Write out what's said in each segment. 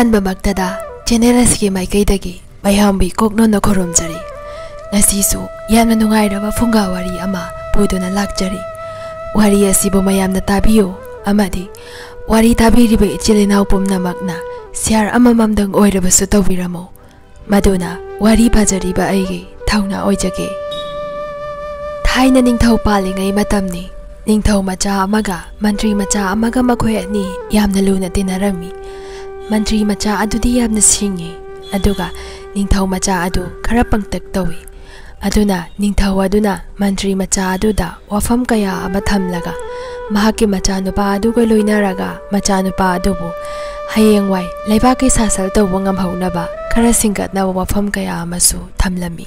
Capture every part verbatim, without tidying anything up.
ꯑꯍꯥꯟꯕꯃꯛꯇꯗ channel ꯑꯁꯤꯒꯤ ꯃꯥꯏꯀꯩꯗꯒꯤ ꯃꯌꯥꯝꯕꯨ ꯀꯣꯛꯅꯣꯟꯅ ꯈꯨꯔꯨꯝꯖꯔꯤ꯫ ꯉꯁꯤꯁꯨ ꯌꯥꯝꯅ ꯅꯨꯡꯉꯥꯏꯔꯕ ꯐꯨꯡꯒꯥ ꯋꯥꯔꯤ ꯑꯃ ꯄꯨꯗꯨꯅ ꯂꯥꯛꯆꯔꯤ꯫ ꯋꯥꯔꯤ ꯑꯁꯤꯕꯨ ꯃꯌꯥꯝꯅ ꯇꯥꯕꯤꯌꯨ ꯑꯃꯗꯤ ꯋꯥꯔꯤ ꯇꯥꯕꯤꯔꯤꯕ ꯏꯆꯤꯜ ꯏꯅꯥꯎ ꯄꯨꯝꯅꯃꯛꯅ share ꯑꯃꯃꯝꯗꯪ ꯑꯣꯏꯔꯕꯁꯨ ꯇꯧꯕꯤꯔꯝꯃꯨ꯫ ꯃꯗꯨꯅ ꯋꯥꯔꯤ ꯄꯥꯖꯔꯤꯕ ꯑꯩꯒꯤ ꯊꯧꯅꯥ ꯑꯣꯏꯖꯒꯦ꯫ ꯊꯥꯏꯅ ꯅꯤꯡꯊꯧ ꯄꯥꯜꯂꯤꯉꯩ ꯃꯇꯝꯅꯤ꯫ ꯅꯤꯡꯊꯧ ꯃꯆꯥ ꯑꯃꯒ ꯃꯟꯇ꯭ꯔꯤ ꯃꯆꯥ ꯑꯃꯒ ꯃꯈꯣꯏ ꯑꯅꯤ ꯌꯥꯝꯅ ꯂꯨꯅ ꯇꯤꯟꯅꯔꯝꯃꯤ꯫ ꯃꯟꯇ꯭ꯔꯤ ꯃꯆꯥ ꯑꯗꯨꯗꯤ ꯌꯥꯝꯅ ꯁꯤꯡꯉꯤ, ꯑꯗꯨꯒ ꯅꯤꯡꯊꯧ ꯃꯆꯥ ꯑꯗꯨ ꯈꯔ ꯄꯪꯇꯛ ꯇꯧꯏ꯫ ꯑꯗꯨꯅ ꯅꯤꯡꯊꯧ ꯑꯗꯨꯅ ꯃꯟꯇ꯭ꯔꯤ ꯃꯆꯥ ꯑꯗꯨꯗ ꯋꯥꯐꯝ ꯀꯌꯥ ꯑꯃ ꯊꯝꯂꯒ, ꯃꯍꯥꯛꯀꯤ ꯃꯆꯥꯅꯨꯄꯥ ꯑꯗꯨꯒ ꯂꯣꯏꯅꯔꯒ, ꯃꯆꯥꯅꯨꯄꯥ ꯑꯗꯨꯕꯨ ꯍꯌꯦꯡꯋꯥꯏ ꯂꯩꯕꯥꯛꯀꯤ ꯁꯥꯁꯜ ꯇꯧꯕ ꯉꯝꯍꯧꯅꯕ ꯈꯔ ꯁꯤꯡꯒꯠꯅꯕ ꯋꯥꯐꯝ ꯀꯌꯥ ꯑꯃꯁꯨ ꯊꯝꯂꯝꯃꯤ꯫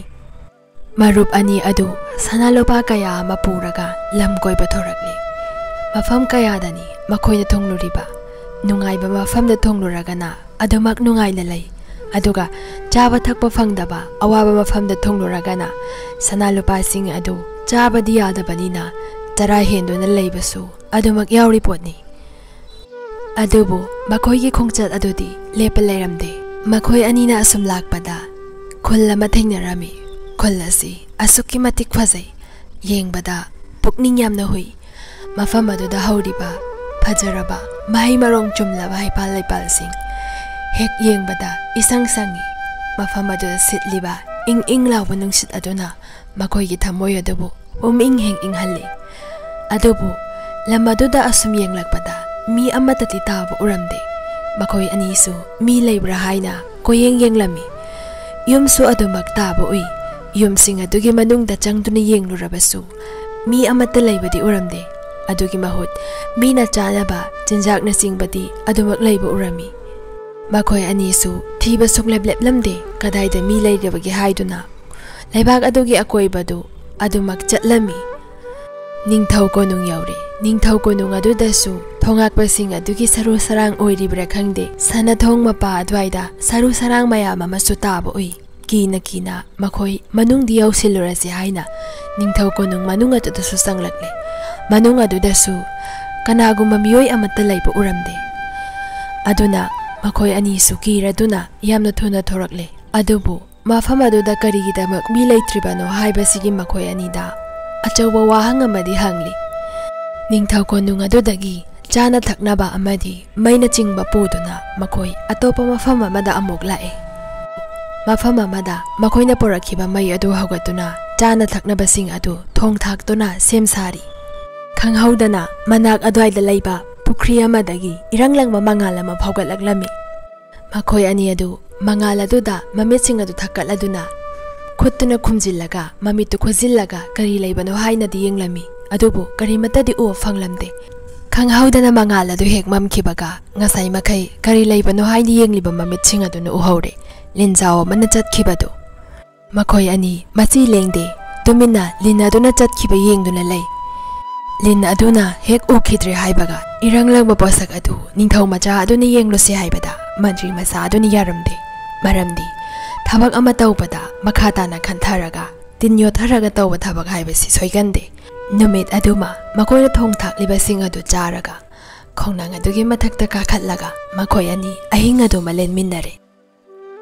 ꯃꯔꯨꯞ ꯑꯅꯤ ꯑꯗꯨ ꯁꯅꯥ ꯂꯨꯄꯥ ꯀꯌꯥ ꯑꯃ ꯄꯨꯔꯒ ꯂꯝ ꯀꯣꯏꯕ ꯊꯣꯔꯛꯂꯤ꯫ ꯃꯐꯝ ꯀꯌꯥꯗꯅꯤ ꯃꯈꯣꯏꯅ ꯊꯨꯡꯂꯨꯔꯤꯕ꯫ ꯅꯨꯡꯉꯥꯏꯕ ꯃꯐꯝꯗ ꯊꯨꯡꯂꯨꯔꯒꯅ ꯑꯗꯨꯃꯛ ꯅꯨꯡꯉꯥꯏꯅ ꯂꯩ, ꯑꯗꯨꯒ ꯆꯥꯕ ꯊꯛꯄ ꯐꯪꯗꯕ ꯑꯋꯥꯕ ꯃꯐꯝꯗ ꯊꯨꯡꯂꯨꯔꯒꯅ ꯁꯅꯥ ꯂꯨꯄꯥꯁꯤꯡ ꯑꯗꯨ ꯆꯥꯕꯗꯤ ꯌꯥꯗꯕꯅꯤꯅ ꯆꯔꯥ ꯍꯦꯟꯗꯨꯅ ꯂꯩꯕꯁꯨ ꯑꯗꯨꯃꯛ ꯌꯥꯎꯔꯤ ꯄꯣꯠꯅꯤ꯫ ꯑꯗꯨꯕꯨ ꯃꯈꯣꯏꯒꯤ ꯈꯣꯡꯆꯠ ꯑꯗꯨꯗꯤ ꯂꯦꯞꯄ ꯂꯩꯔꯝꯗꯦ꯫ ꯃꯈꯣꯏ ꯑꯅꯤꯅ ꯑꯁꯨꯝ ꯂꯥꯛꯄꯗ ꯈꯨꯜ ꯑꯃ ꯊꯦꯡꯅꯔꯝꯃꯤ꯫ ꯈꯨꯜ ꯑꯁꯤ ꯑꯁꯨꯛꯀꯤ ꯃꯇꯤꯛ ꯐꯖꯩ, ꯌꯦꯡꯕꯗ ꯄꯨꯛꯅꯤꯡ ꯌꯥꯝꯅ ꯍꯨꯏ꯫ ꯃꯐꯝ ꯑꯗꯨꯗ ꯍꯧꯔꯤꯕ ꯐꯖꯔꯕ ꯃꯍꯩ ꯃꯔꯣꯡ ꯆꯨꯝꯂꯕ ꯍꯩꯄꯥꯜ ꯂꯩꯄꯥꯜꯁꯤꯡ, ꯍꯦꯛ ꯌꯦꯡꯕꯗ ꯏꯁꯪ ꯁꯪꯉꯤ꯫ ꯃꯐꯝ ꯑꯗꯨꯗ ꯁꯤꯠꯂꯤꯕ ꯏꯪ ꯏꯪ ꯂꯥꯎꯕ ꯅꯨꯡꯁꯤꯠ ꯑꯗꯨꯅ ꯃꯈꯣꯏꯒꯤ ꯊꯃꯣꯏ ꯑꯗꯨꯕꯨ ꯄꯨꯝꯏꯪ ꯍꯦꯛ ꯏꯪꯍꯜꯂꯤ꯫ ꯑꯗꯨꯕꯨ ꯂꯝ ꯑꯗꯨꯗ ꯑꯁꯨꯝ ꯌꯦꯡꯂꯛꯄꯗ ꯃꯤ ꯑꯃꯠꯇꯗꯤ ꯇꯥꯕ ꯎꯔꯝꯗꯦ꯫ ꯃꯈꯣꯏ ꯑꯅꯤꯁꯨ ꯃꯤ ꯂꯩꯕ꯭ꯔꯥ ꯍꯥꯏꯅ ꯀꯣꯏꯌꯦꯡ ꯌꯦꯡꯂꯝꯃꯤ꯫ ꯌꯨꯝꯁꯨ ꯑꯗꯨꯃꯛ ꯇꯥꯕ ꯎꯏ꯫ ꯌꯨꯝꯁꯤꯡ ꯑꯗꯨꯒꯤ ꯃꯅꯨꯡꯗ ꯆꯪꯗꯨꯅ ꯌꯦꯡꯂꯨꯔꯕꯁꯨ ꯃꯤ ꯑꯃꯠꯇ ꯂꯩꯕꯗꯤ ꯎꯔꯝꯗꯦ꯫ ꯑꯗꯨꯒꯤ ꯃꯍꯨꯠ ꯃꯤꯅ ꯆꯥꯅꯕ ꯆꯤꯟꯖꯥꯛꯅꯆꯤꯡꯕꯗꯤ ꯑꯗꯨꯃꯛ ꯂꯩꯕ ꯎꯔꯝꯃꯤ꯫ ꯃꯈꯣꯏ ꯑꯅꯤꯁꯨ ꯊꯤꯕ ꯁꯨꯡꯂꯦꯞ ꯂꯦꯞꯂꯝꯗꯦ, ꯀꯗꯥꯏꯗ ꯃꯤ ꯂꯩꯔꯕꯒꯦ ꯍꯥꯏꯗꯨꯅ꯫ ꯂꯩꯕꯥꯛ ꯑꯗꯨꯒꯤ ꯑꯀꯣꯏꯕꯗꯨ ꯑꯗꯨꯃꯛ ꯆꯠꯂꯝꯃꯤ꯫ ꯅꯤꯡꯊꯧ ꯀꯣꯅꯨꯡ ꯌꯧꯔꯦ꯫ ꯅꯤꯡꯊꯧ ꯀꯣꯅꯨꯡ ꯑꯗꯨꯗꯁꯨ ꯊꯣꯉꯥꯛꯄꯁꯤꯡ ꯑꯗꯨꯒꯤ ꯁꯔꯨ ꯁꯔꯥꯡ ꯑꯣꯏꯔꯤꯕ꯭ꯔꯥ ꯈꯪꯗꯦ, ꯁꯅꯥꯊꯣꯡ ꯃꯄꯥ ꯑꯗꯨꯋꯥꯏꯗ ꯁꯔꯨ ꯁꯔꯥꯡ ꯃꯌꯥꯝ ꯑꯃꯁꯨ ꯇꯥꯕ ꯎꯏ꯫ ꯀꯤꯅ ꯀꯤꯅ ꯃꯈꯣꯏ ꯃꯅꯨꯡꯗꯤ ꯌꯧꯁꯤꯜꯂꯨꯔꯁꯤ ꯍꯥꯏꯅ ꯅꯤꯡꯊꯧ ꯀꯣꯅꯨꯡ ꯃꯅꯨꯡ ꯑꯗꯨꯗꯁꯨ ꯆꯪꯂꯛꯂꯦ꯫ ꯃꯅꯨꯡ ꯑꯗꯨꯗꯁꯨ ꯀꯅꯥꯒꯨꯝꯕ ꯃꯤꯑꯣꯏ ꯑꯃꯠꯇ ꯂꯩꯕ ꯎꯔꯝꯗꯦ꯫ ꯑꯗꯨꯅ ꯃꯈꯣꯏ ꯑꯅꯤꯁꯨ ꯀꯤꯔꯗꯨꯅ ꯌꯥꯝꯅ ꯊꯨꯅ ꯊꯣꯔꯛꯂꯦ꯫ ꯑꯗꯨꯕꯨ ꯃꯐꯝ ꯑꯗꯨꯗ ꯀꯔꯤꯒꯤꯗꯃꯛ ꯃꯤ ꯂꯩꯇ꯭ꯔꯤꯕꯅꯣ ꯍꯥꯏꯕꯁꯤꯒꯤ ꯃꯈꯣꯏ ꯑꯅꯤꯗ ꯑꯆꯧꯕ ꯋꯥꯍꯪ ꯑꯃꯗꯤ ꯍꯪꯂꯤ꯫ ꯅꯤꯡꯊꯧ ꯀꯣꯅꯨꯡ ꯑꯗꯨꯗꯒꯤ ꯆꯥꯅ ꯊꯛꯅꯕ ꯑꯃꯗꯤ ꯃꯩꯅꯆꯤꯡꯕ ꯄꯨꯗꯨꯅ ꯃꯈꯣꯏ ꯑꯇꯣꯞꯄ ꯃꯐꯝ ꯑꯃꯗ ꯑꯃꯨꯛ ꯂꯥꯛꯑꯦ꯫ ꯃꯐꯝ ꯑꯃꯗ ꯃꯈꯣꯏꯅ ꯄꯨꯔꯛꯈꯤꯕ ꯃꯩ ꯑꯗꯨ ꯍꯧꯒꯠꯇꯨꯅ ꯆꯥꯅ ꯊꯛꯅꯕꯁꯤꯡ ꯑꯗꯨ ꯊꯣꯡ ꯊꯥꯛꯇꯨꯅ ꯁꯦꯝ ꯁꯥꯔꯤ꯫ ꯈꯪꯍꯧꯗꯅ ꯃꯅꯥꯛ ꯑꯗꯨꯋꯥꯏꯗ ꯂꯩꯕ ꯄꯨꯈ꯭ꯔꯤ ꯑꯃꯗꯒꯤ ꯏꯔꯪ ꯂꯪꯕ ꯃꯉꯥꯜ ꯑꯃ ꯐꯥꯎꯒꯠꯂꯛꯂꯝꯃꯤ꯫ ꯃꯈꯣꯏ ꯑꯅꯤ ꯑꯗꯨ ꯃꯉꯥꯜ ꯑꯗꯨꯗ ꯃꯃꯤꯠꯁꯤꯡ ꯑꯗꯨ ꯊꯛꯀꯠꯂꯗꯨꯅ ꯈꯨꯠꯇꯨꯅ ꯈꯨꯝꯖꯤꯜꯂꯒ ꯃꯃꯤꯠꯇꯨ ꯈꯨꯖꯤꯜꯂꯒ ꯀꯔꯤ ꯂꯩꯕꯅꯣ ꯍꯥꯏꯅꯗꯤ ꯌꯦꯡꯂꯝꯃꯤ꯫ ꯑꯗꯨꯕꯨ ꯀꯔꯤꯃꯠꯇꯗꯤ ꯎꯕ ꯐꯪꯂꯝꯗꯦ꯫ ꯈꯪꯍꯧꯗꯅ ꯃꯉꯥꯜ ꯑꯗꯨ ꯍꯦꯛ ꯃꯝꯈꯤꯕꯒ ꯉꯁꯥꯏ ꯃꯈꯩ ꯀꯔꯤ ꯂꯩꯕꯅꯣ ꯍꯥꯏꯅ ꯌꯦꯡꯂꯤꯕ ꯃꯃꯤꯠꯁꯤꯡ ꯑꯗꯨꯅ ꯎꯍꯧꯔꯦ ꯂꯤꯟꯖꯥꯎ ꯑꯃꯅ ꯆꯠꯈꯤꯕꯗꯨ꯫ ꯃꯈꯣꯏ ꯑꯅꯤ ꯃꯆꯤ ꯂꯦꯡꯗꯦ ꯇꯨꯃꯤꯟꯅ ꯂꯤꯟ ꯑꯗꯨꯅ ꯆꯠꯈꯤꯕ ꯌꯦꯡꯗꯨꯅ ꯂꯩ꯫ ꯂꯤꯟ ꯑꯗꯨꯅ ꯍꯦꯛ ꯎꯈꯤꯗ꯭ꯔꯦ ꯍꯥꯏꯕꯒ ꯏꯔꯪ ꯂꯪꯕ ꯄꯣꯠꯁꯛ ꯑꯗꯨ ꯅꯤꯡꯊꯧ ꯃꯆꯥ ꯑꯗꯨꯅ ꯌꯦꯡꯂꯨꯁꯤ ꯍꯥꯏꯕꯗ ꯃꯟꯇ꯭ꯔꯤ ꯃꯆꯥ ꯑꯗꯨꯅ ꯌꯥꯔꯝꯗꯦ꯫ ꯃꯔꯝꯗꯤ ꯊꯕꯛ ꯑꯃ ꯇꯧꯕꯗ ꯃꯈꯥ ꯇꯥꯅ ꯈꯟꯊꯔꯒ ꯇꯤꯟ ꯌꯣꯠꯊꯔꯒ ꯇꯧꯕ ꯊꯕꯛ ꯍꯥꯏꯕꯁꯤ ꯁꯣꯏꯒꯟꯗꯦ꯫ ꯅꯨꯃꯤꯠ ꯑꯗꯨꯃ ꯃꯈꯣꯏꯅ ꯊꯣꯡ ꯊꯥꯛꯂꯤꯕꯁꯤꯡ ꯑꯗꯨ ꯆꯥꯔꯒ ꯈꯣꯡꯅꯥꯡ ꯑꯗꯨꯒꯤ ꯃꯊꯛꯇ ꯀꯥꯈꯠꯂꯒ ꯃꯈꯣꯏ ꯑꯅꯤ ꯑꯍꯤꯡ ꯑꯗꯨꯃ ꯂꯦꯟꯃꯤꯟꯅꯔꯦ꯫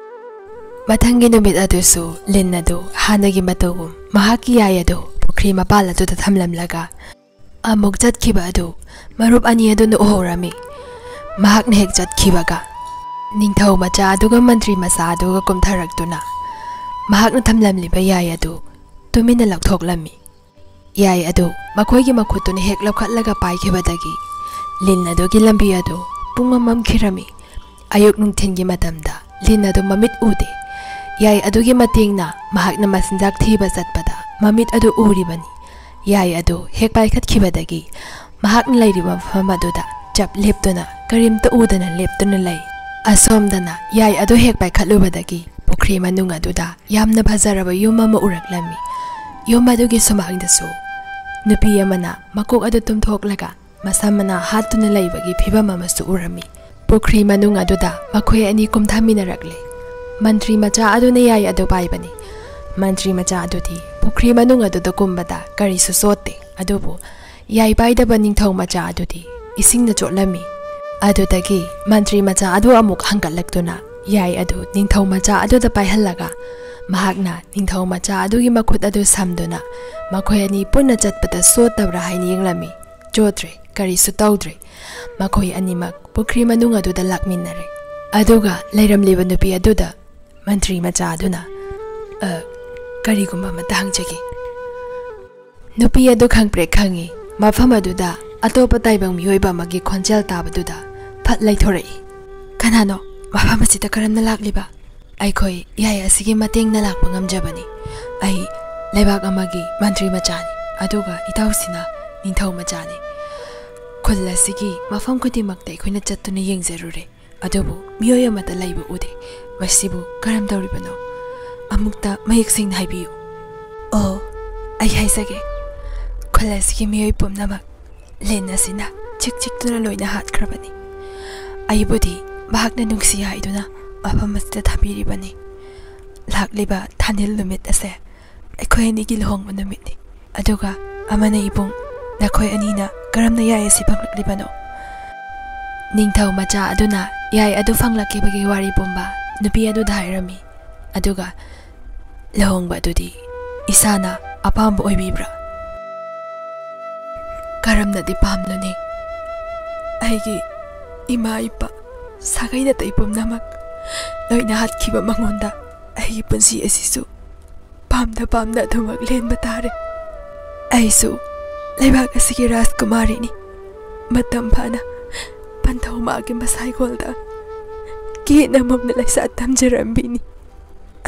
ꯃꯊꯪꯒꯤ ꯅꯨꯃꯤꯠ ꯑꯗꯨꯁꯨ ꯂꯤꯟ ꯑꯗꯨ ꯍꯥꯟꯅꯒꯤ ꯃꯇꯧꯒꯨꯝ ꯃꯍꯥꯛꯀꯤ ꯌꯥꯏ ꯑꯗꯨ ꯄꯨꯈ꯭ꯔꯤ ꯃꯄꯥꯜ ꯑꯗꯨꯗ ꯊꯝꯂꯝꯂꯒ ꯑꯃꯨꯛ ꯆꯠꯈꯤꯕ ꯑꯗꯨ ꯃꯔꯨꯞ ꯑꯅꯤ ꯑꯗꯨꯅ ꯎꯍꯧꯔꯝꯃꯤ꯫ ꯃꯍꯥꯛꯅ ꯍꯦꯛ ꯆꯠꯈꯤꯕꯒ ꯅꯤꯡꯊꯧ ꯃꯆꯥ ꯑꯗꯨꯒ ꯃꯟꯇ꯭ꯔꯤ ꯃꯆꯥ ꯑꯗꯨꯒ ꯀꯨꯝꯊꯔꯛꯇꯨꯅ ꯃꯍꯥꯛꯅ ꯊꯝꯂꯝꯂꯤꯕ ꯌꯥꯏ ꯑꯗꯨ ꯇꯨꯃꯤꯟꯅ ꯂꯧꯊꯣꯛꯂꯝꯃꯤ꯫ ꯌꯥꯏ ꯑꯗꯨ ꯃꯈꯣꯏꯒꯤ ꯃꯈꯨꯠꯇꯨꯅ ꯍꯦꯛ ꯂꯧꯈꯠꯂꯒ ꯄꯥꯏꯈꯤꯕꯗꯒꯤ ꯂꯤꯟ ꯑꯗꯨꯒꯤ ꯂꯝꯕꯤ ꯑꯗꯨ ꯄꯨꯡꯃꯝ ꯃꯝꯈꯤꯔꯝꯃꯤ꯫ ꯑꯌꯨꯛ ꯅꯨꯡꯊꯤꯜꯒꯤ ꯃꯇꯝꯗ ꯂꯤꯟ ꯑꯗꯨ ꯃꯃꯤꯠ ꯎꯗꯦ꯫ ꯌꯥꯏ ꯑꯗꯨꯒꯤ ꯃꯇꯦꯡꯅ ꯃꯍꯥꯛꯅ ꯃꯆꯤꯟꯖꯥꯛ ꯊꯤꯕ ꯆꯠꯄꯗ ꯃꯃꯤꯠ ꯑꯗꯨ ꯎꯔꯤꯕꯅꯤ꯫ ꯌꯥꯏ ꯑꯗꯨ ꯍꯦꯛ ꯄꯥꯏꯈꯠꯈꯤꯕꯗꯒꯤ ꯃꯍꯥꯛꯅ ꯂꯩꯔꯤꯕ ꯃꯐꯝ ꯑꯗꯨꯗ ꯆꯞ ꯂꯦꯞꯇꯨꯅ ꯀꯔꯤꯝꯇ ꯎꯗꯅ ꯂꯦꯞꯇꯨꯅ ꯂꯩ꯫ ꯑꯁꯣꯝꯗꯅ ꯌꯥꯏ ꯑꯗꯨ ꯍꯦꯛ ꯄꯥꯏꯈꯠꯂꯨꯕꯗꯒꯤ ꯄꯨꯈ꯭ꯔꯤ ꯃꯅꯨꯡ ꯑꯗꯨꯗ ꯌꯥꯝꯅ ꯐꯖꯔꯕ ꯌꯨꯝ ꯑꯃ ꯎꯔꯛꯂꯝꯃꯤ꯫ ꯌꯨꯝ ꯑꯗꯨꯒꯤ ꯁꯨꯃꯥꯡꯗꯁꯨ ꯅꯨꯄꯤ ꯑꯃꯅ ꯃꯀꯣꯛ ꯑꯗꯨ ꯇꯨꯝꯊꯣꯛꯂꯒ ꯃꯁꯝ ꯃꯅꯥ ꯍꯥꯠꯇꯨꯅ ꯂꯩꯕꯒꯤ ꯐꯤꯕꯝ ꯑꯃꯁꯨ ꯎꯔꯝꯃꯤ꯫ ꯄꯨꯈ꯭ꯔꯤ ꯃꯅꯨꯡ ꯑꯗꯨꯗ ꯃꯈꯣꯏ ꯑꯅꯤ ꯀꯨꯝꯊꯃꯤꯟꯅꯔꯛꯂꯦ꯫ ꯃꯟꯇ꯭ꯔꯤ ꯃꯆꯥ ꯑꯗꯨꯅ ꯌꯥꯏ ꯑꯗꯨ ꯄꯥꯏꯕꯅꯤ꯫ ꯃꯟꯇ꯭ꯔꯤ ꯃꯆꯥ ꯑꯗꯨꯗꯤ ꯄꯨꯈ꯭ꯔꯤ ꯃꯅꯨꯡ ꯑꯗꯨꯗ ꯀꯨꯝꯕꯗ ꯀꯔꯤꯁꯨ ꯆꯣꯠꯇꯦ꯫ ꯑꯗꯨꯕꯨ ꯌꯥꯏ ꯄꯥꯏꯗꯕ ꯅꯤꯡꯊꯧ ꯃꯆꯥ ꯑꯗꯨꯗꯤ ꯏꯁꯤꯡꯅ ꯆꯣꯠꯂꯝꯃꯤ꯫ ꯑꯗꯨꯗꯒꯤ ꯃꯟꯇ꯭ꯔꯤ ꯃꯆꯥ ꯑꯗꯨ ꯑꯃꯨꯛ ꯍꯪꯒꯠꯂꯛꯇꯨꯅ ꯌꯥꯏ ꯑꯗꯨ ꯅꯤꯡꯊꯧ ꯃꯆꯥ ꯑꯗꯨꯗ ꯄꯥꯏꯍꯜꯂꯒ, ꯃꯍꯥꯛꯅ ꯅꯤꯡꯊꯧ ꯃꯆꯥ ꯑꯗꯨꯒꯤ ꯃꯈꯨꯠ ꯑꯗꯨ ꯁꯝꯗꯨꯅ, ꯃꯈꯣꯏ ꯑꯅꯤ ꯄꯨꯟꯅ ꯆꯠꯄꯗ ꯆꯣꯠꯇꯕ꯭ꯔꯥ ꯍꯥꯏꯅ ꯌꯦꯡꯂꯝꯃꯤ꯫ ꯆꯣꯠꯇ꯭ꯔꯦ, ꯀꯔꯤꯁꯨ ꯇꯧꯗ꯭ꯔꯦ꯫ ꯃꯈꯣꯏ ꯑꯅꯤꯃꯛ ꯄꯨꯈ꯭ꯔꯤ ꯃꯅꯨꯡ ꯑꯗꯨꯗ ꯂꯥꯛꯃꯤꯟꯅꯔꯦ꯫ ꯑꯗꯨꯒ ꯂꯩꯔꯝꯂꯤꯕ ꯅꯨꯄꯤ ꯑꯗꯨꯗ ꯃꯟꯇ꯭ꯔꯤ ꯃꯆꯥ ꯑꯗꯨꯅ, "ꯑ, ꯀꯔꯤꯒꯨꯝꯕ ꯑꯃꯇ ꯍꯪꯖꯒꯦ꯫" ꯅꯨꯄꯤ ꯑꯗꯨ ꯈꯪꯄ꯭ꯔꯦꯛ ꯈꯪꯉꯤ꯫ ꯃꯐꯝ ꯑꯗꯨꯗ ꯑꯇꯣꯞꯄ ꯇꯥꯏꯕꯪ ꯃꯤꯑꯣꯏꯕ ꯑꯃꯒꯤ ꯈꯣꯟꯖꯦꯜ ꯇꯥꯕꯗꯨꯗ ꯐꯠ ꯂꯩꯊꯣꯔꯛꯏ꯫ "ꯀꯅꯥꯅꯣ? ꯃꯐꯝ ꯑꯁꯤꯗ ꯀꯔꯝꯅ ꯂꯥꯛꯂꯤꯕ?" "ꯑꯩꯈꯣꯏ ꯌꯥꯏ ꯑꯁꯤꯒꯤ ꯃꯇꯦꯡꯅ ꯂꯥꯛꯄ ꯉꯝꯖꯕꯅꯤ꯫ ꯑꯩ ꯂꯩꯕꯥꯛ ꯑꯃꯒꯤ ꯃꯟꯇ꯭ꯔꯤ ꯃꯆꯥꯅꯤ, ꯑꯗꯨꯒ ꯏꯇꯥꯎꯁꯤꯅ ꯅꯤꯡꯊꯧ ꯃꯆꯥꯅꯤ꯫ ꯈꯨꯜ ꯑꯁꯤꯒꯤ ꯃꯐꯝ ꯈꯨꯗꯤꯡꯃꯛꯇ ꯑꯩꯈꯣꯏꯅ ꯆꯠꯇꯨꯅ ꯌꯦꯡꯖꯔꯨꯔꯦ, ꯑꯗꯨꯕꯨ ꯃꯤꯑꯣꯏ ꯑꯃꯠꯇ ꯂꯩꯕ ꯎꯗꯦ꯫ ꯃꯁꯤꯕꯨ ꯀꯔꯝ ꯇꯧꯔꯤꯕꯅꯣ? ꯑꯃꯨꯛꯇ ꯃꯌꯦꯛ ꯁꯦꯡꯅ ꯍꯥꯏꯕꯤꯌꯨ꯫" "ꯑꯣ, ꯑꯩ ꯍꯥꯏꯖꯒꯦ꯫ ꯈꯨꯜ ꯑꯁꯤꯒꯤ ꯃꯤꯑꯣꯏ ꯄꯨꯝꯅꯃꯛ ꯂꯤꯟ ꯑꯁꯤꯅ ꯆꯤꯛ ꯆꯤꯛꯇꯨꯅ ꯂꯣꯏꯅ ꯍꯥꯠꯈ꯭ꯔꯕꯅꯤ꯫ ꯑꯩꯕꯨꯗꯤ ꯃꯍꯥꯛꯅ ꯅꯨꯡꯁꯤ ꯍꯥꯏꯗꯨꯅ ꯃꯐꯝ ꯑꯁꯤꯗ ꯊꯝꯕꯤꯔꯤꯕꯅꯤ꯫ ꯂꯥꯛꯂꯤꯕ ꯊꯥꯅꯤꯜ ꯅꯨꯃꯤꯠ ꯑꯁꯦ ꯑꯩꯈꯣꯏ ꯑꯅꯤꯒꯤ ꯂꯨꯍꯣꯡꯕ ꯅꯨꯃꯤꯠꯅꯤ꯫ ꯑꯗꯨꯒ ꯑꯃꯅ ꯏꯕꯨꯡ, ꯅꯈꯣꯏ ꯑꯅꯤꯅ ꯀꯔꯝꯅ ꯌꯥꯏ ꯑꯁꯤ ꯐꯪꯂꯛꯂꯤꯕꯅꯣ?" ꯅꯤꯡꯊꯧ ꯃꯆꯥ ꯑꯗꯨꯅ ꯌꯥꯏ ꯑꯗꯨ ꯐꯪꯂꯛꯈꯤꯕꯒꯤ ꯋꯥꯔꯤ ꯄꯨꯝꯕ ꯅꯨꯄꯤ ꯑꯗꯨꯗ ꯍꯥꯏꯔꯝꯃꯤ꯫ ꯑꯗꯨꯒ, "ꯂꯨꯍꯣꯡꯕ ꯑꯗꯨꯗꯤ ꯏꯁꯥꯅ ꯑꯄꯥꯝꯕ ꯑꯣꯏꯕꯤꯕ꯭ꯔꯥ?" "ꯀꯔꯝꯅꯗꯤ ꯄꯥꯝꯂꯨꯅꯤ? ꯑꯩꯒꯤ ꯏꯃꯥ ꯏꯄꯥ, ꯁꯥꯒꯩ ꯅꯥꯇꯩ ꯄꯨꯝꯅꯃꯛ ꯂꯣꯏꯅ ꯍꯥꯠꯈꯤꯕ ꯃꯉꯣꯟꯗ ꯑꯩꯒꯤ ꯄꯨꯟꯁꯤ ꯑꯁꯤꯁꯨ ꯄꯥꯝꯅ ꯄꯥꯝꯅ ꯑꯗꯨꯃꯛ ꯂꯦꯟꯕ ꯇꯥꯔꯦ꯫ ꯑꯩꯁꯨ ꯂꯩꯕꯥꯛ ꯑꯁꯤꯒꯤ ꯔꯥꯖꯀꯨꯃꯥꯔꯤꯅꯤ꯫ ꯃꯇꯝ ꯐꯅ ꯄꯟꯊꯧ ꯃꯥꯒꯤ ꯃꯁꯥꯏꯒꯣꯜꯗ ꯀꯦꯅ ꯃꯧꯅ ꯂꯩꯁꯥ ꯇꯝꯖꯔꯝꯕꯤꯅꯤ꯫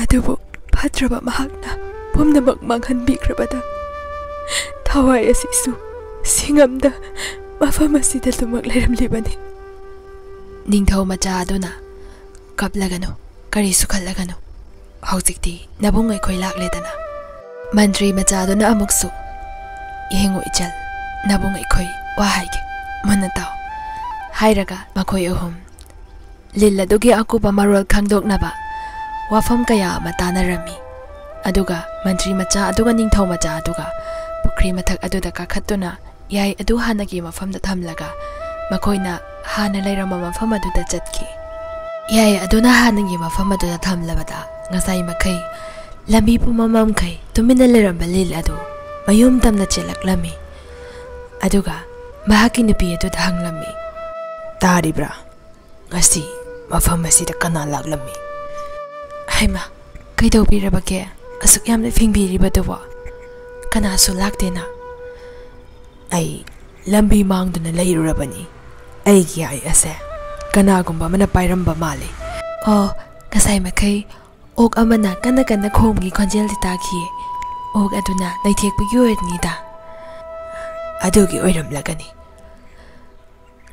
ꯑꯗꯨꯕꯨ ꯐꯠꯇ꯭ꯔꯕ ꯃꯍꯥꯛꯅ ꯄꯨꯝꯅꯃꯛ ꯃꯥꯡꯍꯟꯕꯤꯈ꯭ꯔꯕꯗ ꯊꯋꯥꯏ ꯑꯁꯤꯁꯨ ꯁꯤꯡꯉꯝꯗ ꯃꯐꯝ ꯑꯁꯤꯗ ꯂꯨꯃꯛ ꯂꯩꯔꯝꯂꯤꯕꯅꯤ꯫" ꯅꯤꯡꯊꯧ ꯃꯆꯥ ꯑꯗꯨꯅ, "ꯀꯞꯂꯒꯅꯨ, ꯀꯔꯤꯁꯨ ꯈꯜꯂꯒꯅꯨ꯫ ꯍꯧꯖꯤꯛꯇꯤ ꯅꯕꯨꯡ ꯑꯩꯈꯣꯏ ꯂꯥꯛꯂꯦꯗꯅ꯫" ꯃꯟꯇ꯭ꯔꯤ ꯃꯆꯥꯗꯨꯅ ꯑꯃꯨꯛꯁꯨ, "ꯌꯦꯡꯉꯨ ꯏꯆꯜ, ꯅꯕꯨꯡ ꯑꯩꯈꯣꯏ ꯋꯥ ꯍꯥꯏꯒꯦ, ꯃꯨꯟꯅ ꯇꯥꯎ꯫" ꯍꯥꯏꯔꯒ ꯃꯈꯣꯏ ꯑꯍꯨꯝ ꯂꯤꯜ ꯑꯗꯨꯒꯤ ꯑꯀꯨꯞꯄ ꯃꯔꯣꯜ ꯈꯪꯗꯣꯛꯅꯕ ꯋꯥꯐꯝ ꯀꯌꯥ ꯑꯃ ꯇꯥꯅꯔꯝꯃꯤ꯫ ꯑꯗꯨꯒ ꯃꯟꯇ꯭ꯔꯤ ꯃꯆꯥ ꯑꯗꯨꯒ ꯅꯤꯡꯊꯧ ꯃꯆꯥ ꯑꯗꯨꯒ ꯄꯨꯈ꯭ꯔꯤ ꯃꯊꯛ ꯑꯗꯨꯗ ꯀꯥꯈꯠꯇꯨꯅ ꯌꯥꯏ ꯑꯗꯨ ꯍꯥꯟꯅꯒꯤ ꯃꯐꯝꯗ ꯊꯝꯂꯒ ꯃꯈꯣꯏꯅ ꯍꯥꯟꯅ ꯂꯩꯔꯝꯕ ꯃꯐꯝ ꯑꯗꯨꯗ ꯆꯠꯈꯤ꯫ ꯌꯥꯏ ꯑꯗꯨꯅ ꯍꯥꯟꯅꯒꯤ ꯃꯐꯝ ꯑꯗꯨꯗ ꯊꯝꯂꯕꯗ, ꯉꯁꯥꯏ ꯃꯈꯩ ꯂꯝꯕꯤ ꯄꯨꯝꯃꯝ ꯃꯝꯈꯩ ꯇꯨꯃꯤꯟꯅ ꯂꯩꯔꯝꯕ ꯂꯤꯜ ꯑꯗꯨ ꯃꯌꯨꯝ ꯇꯝꯅ ꯆꯦꯜꯂꯛꯂꯝꯃꯤ꯫ ꯑꯗꯨꯒ ꯃꯍꯥꯛꯀꯤ ꯅꯨꯄꯤ ꯑꯗꯨꯗ ꯍꯪꯂꯝꯃꯤ, "ꯇꯥꯔꯤꯕ꯭ꯔꯥ? ꯉꯁꯤ ꯃꯐꯝ ꯑꯁꯤꯗ ꯀꯅꯥ ꯂꯥꯛꯂꯝꯃꯤ?" "ꯍꯩꯃꯥ, ꯀꯩꯗꯧꯕꯤꯔꯕꯒꯦ? ꯑꯁꯨꯛ ꯌꯥꯝꯅ ꯐꯤꯡꯕꯤꯔꯤꯕꯗꯨꯕꯣ?" "ꯀꯅꯥꯁꯨ ꯂꯥꯛꯇꯦꯅ꯫ ꯑꯩ ꯂꯝꯕꯤ ꯃꯥꯡꯗꯨꯅ ꯂꯩꯔꯨꯔꯕꯅꯤ꯫ ꯑꯩꯒꯤ ꯌꯥꯏ ꯑꯁꯦ ꯀꯅꯥꯒꯨꯝꯕ ꯑꯃꯅ ꯄꯥꯏꯔꯝꯕ ꯃꯥꯜꯂꯤ꯫" "ꯑꯣ, ꯉꯁꯥꯏ ꯃꯈꯩ ꯑꯣꯛ ꯑꯃꯅ ꯀꯟꯅ ꯀꯟꯅ ꯈꯣꯡꯕꯒꯤ ꯈꯣꯟꯖꯦꯜꯗꯤ ꯇꯥꯈꯤꯌꯦ꯫ ꯑꯣꯛ ꯑꯗꯨꯅ ꯂꯩꯊꯦꯛꯄꯒꯤ ꯑꯣꯏꯔꯅꯤꯗ꯫" "ꯑꯗꯨꯒꯤ ꯑꯣꯏꯔꯝꯂꯒꯅꯤ꯫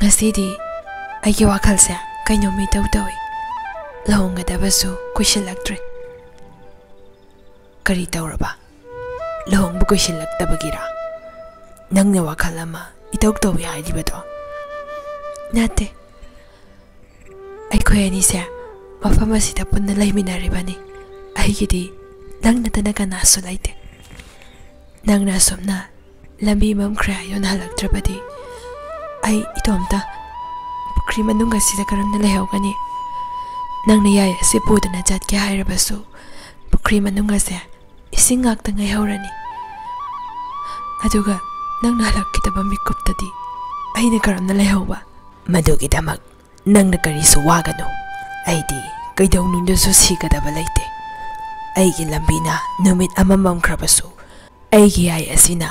ꯉꯁꯤꯗꯤ ꯑꯩꯒꯤ ꯋꯥꯈꯜꯁꯦ ꯀꯩꯅꯣꯝ ꯏꯇꯧ ꯇꯧꯏ꯫ ꯂꯨꯍꯣꯡꯒꯗꯕꯁꯨ ꯀꯨꯏꯁꯤꯜꯂꯛꯇ꯭ꯔꯦ꯫" "ꯀꯔꯤ ꯇꯧꯔꯕ? ꯂꯨꯍꯣꯡꯕ ꯀꯨꯏꯁꯤꯜꯂꯛꯇꯕꯒꯤꯔ ꯅꯪꯅ ꯋꯥꯈꯜ ꯑꯃ ꯏꯇꯧ ꯇꯧꯏ ꯍꯥꯏꯔꯤꯕꯗꯣ?" "ꯅꯠꯇꯦ, ꯑꯩꯈꯣꯏ ꯑꯅꯤꯁꯦ ꯃꯐꯝ ꯑꯁꯤꯗ ꯄꯨꯟꯅ ꯂꯩꯃꯤꯟꯅꯔꯤꯕꯅꯤ꯫ ꯑꯩꯒꯤꯗꯤ ꯅꯪ ꯅꯠꯇꯅ ꯀꯅꯥꯁꯨ ꯂꯩꯇꯦ꯫ ꯅꯪꯅ ꯑꯁꯨꯝꯅ ꯂꯝꯕꯤ ꯃꯝꯈ꯭ꯔꯦ ꯍꯥꯏꯗꯨꯅ ꯍꯜꯂꯛꯇ꯭ꯔꯕꯗꯤ ꯑꯩ ꯏꯇꯣꯝꯇ ꯄꯨꯈ꯭ꯔꯤ ꯃꯅꯨꯡ ꯑꯁꯤꯗ ꯀꯔꯝꯅ ꯂꯩꯍꯧꯒꯅꯤ? ꯅꯪꯅ ꯌꯥꯏ ꯑꯁꯤ ꯄꯨꯗꯨꯅ ꯆꯠꯀꯦ ꯍꯥꯏꯔꯕꯁꯨ ꯄꯨꯈ꯭ꯔꯤ ꯃꯅꯨꯡ ꯑꯁꯦ ꯏꯁꯤꯡ ꯉꯥꯛꯇ ꯉꯥꯏꯍꯧꯔꯅꯤ꯫ ꯑꯗꯨꯒ ꯅꯪꯅ ꯍꯜꯂꯛꯈꯤꯗꯕ ꯃꯤꯀꯨꯞꯇꯗꯤ ꯑꯩꯅ ꯀꯔꯝꯅ ꯂꯩꯍꯧꯕ?" "ꯃꯗꯨꯒꯤꯗꯃꯛ ꯅꯪꯅ ꯀꯔꯤꯁꯨ ꯋꯥꯒꯅꯨ꯫ ꯑꯩꯗꯤ ꯀꯩꯗꯧꯅꯨꯡꯗꯁꯨ ꯁꯤꯒꯗꯕ ꯂꯩꯇꯦ꯫ ꯑꯩꯒꯤ ꯂꯝꯕꯤꯅ ꯅꯨꯃꯤꯠ ꯑꯃ ꯃꯝꯈ꯭ꯔꯕꯁꯨ ꯑꯩꯒꯤ ꯌꯥꯏ ꯑꯁꯤꯅ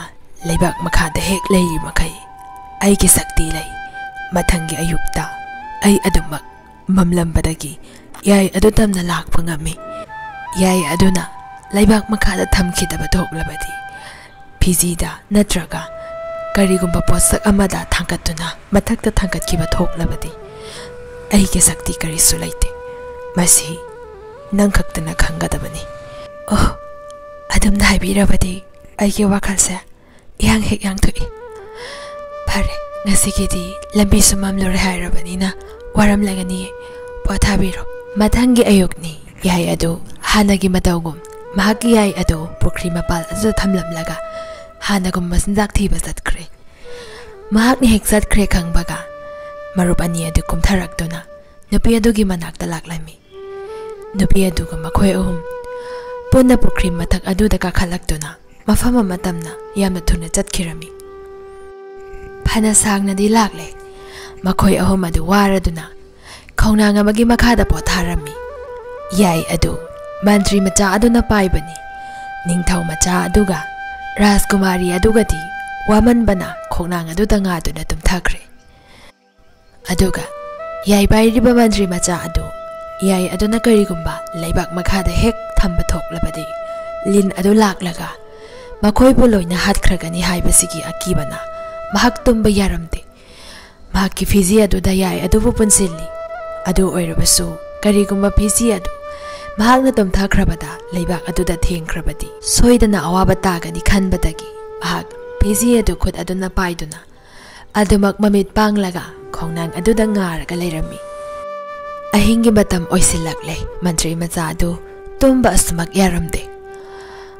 ꯂꯩꯕꯥꯛ ꯃꯈꯥꯗ ꯍꯦꯛ ꯂꯩꯔꯤ ꯃꯈꯩ ꯑꯩꯒꯤ ꯁꯛꯇꯤ ꯂꯩ꯫ ꯃꯊꯪꯒꯤ ꯑꯌꯨꯛꯇ ꯑꯩ ꯑꯗꯨꯃꯛ ꯃꯝꯂꯝꯕꯗꯒꯤ ꯌꯥꯏ ꯑꯗꯨ ꯇꯝꯅ ꯂꯥꯛꯄ ꯉꯝꯃꯤ꯫ ꯌꯥꯏ ꯑꯗꯨꯅ ꯂꯩꯕꯥꯛ ꯃꯈꯥꯗ ꯊꯝꯈꯤꯗꯕ ꯊꯣꯛꯂꯕꯗꯤ, ꯐꯤꯖꯤꯗ ꯅꯠꯇ꯭ꯔꯒ ꯀꯔꯤꯒꯨꯝꯕ ꯄꯣꯠꯁꯛ ꯑꯃꯗ ꯊꯥꯡꯒꯠꯇꯨꯅ ꯃꯊꯛꯇ ꯊꯥꯡꯒꯠꯈꯤꯕ ꯊꯣꯛꯂꯕꯗꯤ, ꯑꯩꯒꯤ ꯁꯛꯇꯤ ꯀꯔꯤꯁꯨ ꯂꯩꯇꯦ꯫ ꯃꯁꯤ ꯅꯪ ꯈꯛꯇꯅ ꯈꯪꯒꯗꯕꯅꯤ꯫" "ꯑꯣ, ꯑꯗꯨꯝꯅ ꯍꯥꯏꯕꯤꯔꯕꯗꯤ ꯑꯩꯒꯤ ꯋꯥꯈꯜꯁꯦ ꯏꯌꯥꯡ ꯍꯦꯛ ꯌꯥꯡꯊꯣꯛꯏ꯫ ꯐꯔꯦ, ꯉꯁꯤꯒꯤꯗꯤ ꯂꯝꯕꯤꯁꯨ ꯃꯝꯂꯨꯔꯦ ꯍꯥꯏꯔꯕꯅꯤꯅ ꯋꯥꯔꯝꯂꯒꯅꯤꯌꯦ꯫ ꯄꯣꯊꯥꯕꯤꯔꯣ꯫" ꯃꯊꯪꯒꯤ ꯑꯌꯨꯛꯅꯤ꯫ ꯌꯥꯏ ꯑꯗꯨ ꯍꯥꯟꯅꯒꯤ ꯃꯇꯧꯒꯨꯝ ꯃꯍꯥꯛꯀꯤ ꯌꯥꯏ ꯑꯗꯨ ꯄꯨꯈ꯭ꯔꯤ ꯃꯄꯥꯜ ꯑꯗꯨꯗ ꯊꯝꯂꯝꯂꯒ ꯍꯥꯟꯅꯒꯨꯝ ꯃꯆꯤꯟꯖꯥꯛ ꯊꯤꯕ ꯆꯠꯈ꯭ꯔꯦ꯫ ꯃꯍꯥꯛꯅ ꯍꯦꯛ ꯆꯠꯈ꯭ꯔꯦ ꯈꯪꯕꯒ ꯃꯔꯨꯞ ꯑꯅꯤ ꯑꯗꯨ ꯀꯨꯝꯊꯔꯛꯇꯨꯅ ꯅꯨꯄꯤ ꯑꯗꯨꯒꯤ ꯃꯅꯥꯛꯇ ꯂꯥꯛꯂꯝꯃꯤ꯫ ꯅꯨꯄꯤ ꯑꯗꯨꯒ ꯃꯈꯣꯏ ꯑꯍꯨꯝ ꯄꯨꯟꯅ ꯄꯨꯈ꯭ꯔꯤ ꯃꯊꯛ ꯑꯗꯨꯗ ꯀꯥꯈꯠꯂꯛꯇꯨꯅ ꯃꯐꯝ ꯑꯃ ꯇꯝꯅ ꯌꯥꯝꯅ ꯊꯨꯅ ꯆꯠꯈꯤꯔꯝꯃꯤ꯫ ꯐꯅ ꯁꯥꯡꯅꯗꯤ ꯂꯥꯛꯂꯦ꯫ ꯃꯈꯣꯏ ꯑꯍꯨꯝ ꯑꯗꯨ ꯋꯥꯔꯗꯨꯅ ꯈꯣꯡꯅꯥꯡ ꯑꯃꯒꯤ ꯃꯈꯥꯗ ꯄꯣꯊꯥꯔꯝꯃꯤ꯫ ꯌꯥꯏ ꯑꯗꯨ ꯃꯟꯇ꯭ꯔꯤ ꯃꯆꯥ ꯑꯗꯨꯅ ꯄꯥꯏꯕꯅꯤ꯫ ꯅꯤꯡꯊꯧ ꯃꯆꯥ ꯑꯗꯨꯒ ꯔꯥꯖꯀꯨꯃꯥꯔꯤ ꯑꯗꯨꯒꯗꯤ ꯋꯥꯃꯟꯕꯅ ꯈꯣꯡꯅꯥꯡ ꯑꯗꯨꯗ ꯉꯥꯗꯨꯅ ꯇꯨꯝꯊꯈ꯭ꯔꯦ꯫ ꯑꯗꯨꯒ ꯌꯥꯏ ꯄꯥꯏꯔꯤꯕ ꯃꯟꯇ꯭ꯔꯤ ꯃꯆꯥ ꯑꯗꯨ, ꯌꯥꯏ ꯑꯗꯨꯅ ꯀꯔꯤꯒꯨꯝꯕ ꯂꯩꯕꯥꯛ ꯃꯈꯥꯗ ꯍꯦꯛ ꯊꯝꯕ ꯊꯣꯛꯂꯕꯗꯤ, ꯂꯤꯟ ꯑꯗꯨ ꯂꯥꯛꯂꯒ ꯃꯈꯣꯏꯕꯨ ꯂꯣꯏꯅ ꯍꯥꯠꯈ꯭ꯔꯒꯅꯤ ꯍꯥꯏꯕꯁꯤꯒꯤ ꯑꯀꯤꯕꯅ ꯃꯍꯥꯛ ꯇꯨꯝꯕ ꯌꯥꯔꯝꯗꯦ꯫ ꯃꯍꯥꯛꯀꯤ ꯐꯤꯖꯤ ꯑꯗꯨꯗ ꯌꯥꯏ ꯑꯗꯨꯕꯨ ꯄꯨꯟꯁꯤꯜꯂꯤ꯫ ꯑꯗꯨ ꯑꯣꯏꯔꯕꯁꯨ, ꯀꯔꯤꯒꯨꯝꯕ ꯐꯤꯖꯤ ꯑꯗꯨ ꯃꯍꯥꯛꯅ ꯇꯨꯝꯊꯈ꯭ꯔꯕꯗ ꯂꯩꯕꯥꯛ ꯑꯗꯨꯗ ꯊꯦꯡꯈ꯭ꯔꯕꯗꯤ, ꯁꯣꯏꯗꯅ ꯑꯋꯥꯕ ꯇꯥꯒꯅꯤ ꯈꯟꯕꯗꯒꯤ ꯃꯍꯥꯛ ꯐꯤꯖꯤ ꯑꯗꯨ ꯈꯨꯠ ꯑꯗꯨꯅ ꯄꯥꯏꯗꯨꯅ ꯑꯗꯨꯃꯛ ꯃꯃꯤꯠ ꯄꯥꯡꯂꯒ ꯈꯣꯡꯅꯥꯡ ꯑꯗꯨꯗ ꯉꯥꯔꯒ ꯂꯩꯔꯝꯃꯤ꯫ ꯑꯍꯤꯡꯒꯤ ꯃꯇꯝ ꯑꯣꯏꯁꯤꯜꯂꯛꯂꯦ꯫ ꯃꯟꯇ꯭ꯔꯤ ꯃꯆꯥ ꯑꯗꯨ ꯇꯨꯝꯕ ꯑꯁꯨꯃꯛ ꯌꯥꯔꯝꯗꯦ꯫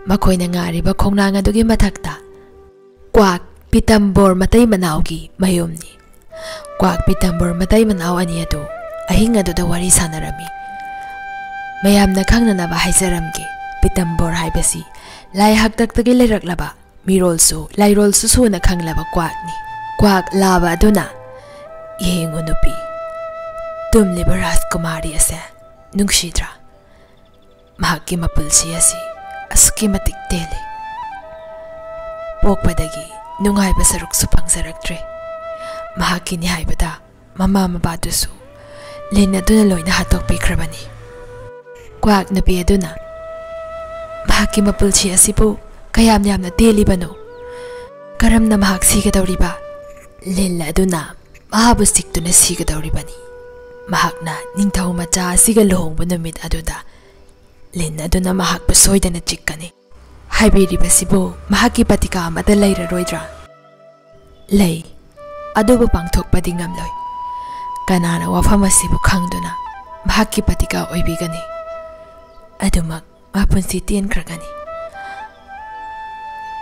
ꯃꯈꯣꯏꯅ ꯉꯥꯔꯤꯕ ꯈꯣꯡꯅꯥꯡ ꯑꯗꯨꯒꯤ ꯃꯊꯛꯇ ꯀ꯭ꯋꯥꯛ ꯄꯤꯇꯝꯕꯣꯔ ꯃꯇꯩ ꯃꯅꯥꯎꯒꯤ ꯃꯌꯨꯝꯅꯤ꯫ ꯀ꯭ꯋꯥꯛ ꯄꯤꯇꯝꯕꯣꯔ ꯃꯇꯩ ꯃꯅꯥꯎ ꯑꯅꯤ ꯑꯗꯨ ꯑꯍꯤꯡ ꯑꯗꯨꯗ ꯋꯥꯔꯤ ꯁꯥꯟꯅꯔꯝꯃꯤ꯫ ꯃꯌꯥꯝꯅ ꯈꯪꯅꯅꯕ ꯍꯥꯏꯖꯔꯝꯒꯦ, ꯄꯤꯇꯝꯕꯣꯔ ꯍꯥꯏꯕꯁꯤ ꯂꯥꯏ ꯍꯥꯛꯇꯛꯇꯒꯤ ꯂꯩꯔꯛꯂꯕ ꯃꯤꯔꯣꯜꯁꯨ ꯂꯥꯏꯔꯣꯜꯁꯨ ꯁꯨꯅ ꯈꯪꯂꯕ ꯀ꯭ꯋꯥꯛꯅꯤ꯫ ꯀ꯭ꯋꯥꯛ ꯂꯥꯕ ꯑꯗꯨꯅ, "ꯌꯦꯡꯉꯨ ꯅꯨꯄꯤ, ꯇꯨꯝꯂꯤꯕ ꯔꯥꯖꯀꯨꯃꯥꯔꯤ ꯑꯁꯦ ꯅꯨꯡꯁꯤꯗ꯭ꯔꯥ? ꯃꯍꯥꯛꯀꯤ ꯃꯄꯨꯟꯁꯤ ꯑꯁꯤ ꯑꯁꯨꯛꯀꯤ ꯃꯇꯤꯛ ꯇꯦꯜꯂꯤ꯫ ꯄꯣꯛꯄꯗꯒꯤ ꯅꯨꯡꯉꯥꯏꯕ ꯁꯔꯨꯛꯁꯨ ꯐꯪꯖꯔꯛꯇ꯭ꯔꯦ꯫ ꯃꯍꯥꯛꯀꯤꯅꯤ ꯍꯥꯏꯕꯗ ꯃꯃꯥ ꯃꯄꯥꯗꯨꯁꯨ ꯂꯤꯟ ꯑꯗꯨꯅ ꯂꯣꯏꯅ ꯍꯥꯠꯇꯣꯛꯄꯤꯈ꯭ꯔꯕꯅꯤ"꯫ ꯀ꯭ꯋꯥꯛ ꯅꯨꯄꯤ ꯑꯗꯨꯅ, "ꯃꯍꯥꯛꯀꯤ ꯃꯄꯨꯟꯁꯤ ꯑꯁꯤꯕꯨ ꯀꯌꯥꯝ ꯌꯥꯝꯅ ꯇꯦꯜꯂꯤꯕꯅꯣ? ꯀꯔꯝꯅ ꯃꯍꯥꯛ ꯁꯤꯒꯗꯧꯔꯤꯕ? ꯂꯤꯟ ꯑꯗꯨꯅ ꯃꯍꯥꯛꯄꯨ ꯆꯤꯛꯇꯨꯅ ꯁꯤꯒꯗꯧꯔꯤꯕꯅꯤ꯫ ꯃꯍꯥꯛꯅ ꯅꯤꯡꯊꯧ ꯃꯆꯥ ꯑꯁꯤꯒ ꯂꯨꯍꯣꯡꯕ ꯅꯨꯃꯤꯠ ꯑꯗꯨꯗ ꯂꯤꯟ ꯑꯗꯨꯅ ꯃꯍꯥꯛꯄꯨ ꯁꯣꯏꯗꯅ ꯆꯤꯛꯀꯅꯤ꯫ ꯍꯥꯏꯕꯤꯔꯤꯕꯁꯤꯕꯨ ꯃꯍꯥꯛꯀꯤ ꯄꯇꯤꯀꯥ ꯑꯃꯠꯇ ꯂꯩꯔꯔꯣꯏꯗ꯭ꯔꯥ?" "ꯂꯩ, ꯑꯗꯨꯕꯨ ꯄꯥꯡꯊꯣꯛꯄꯗꯤ ꯉꯝꯂꯣꯏ꯫ ꯀꯅꯥꯅ ꯋꯥꯐꯝ ꯑꯁꯤꯕꯨ ꯈꯪꯗꯨꯅ ꯃꯍꯥꯛꯀꯤ ꯄꯇꯤꯀꯥ ꯑꯣꯏꯕꯤꯒꯅꯤ? ꯑꯗꯨꯃꯛ ꯃꯄꯨꯟꯁꯤ ꯇꯦꯟꯈ꯭ꯔꯒꯅꯤ꯫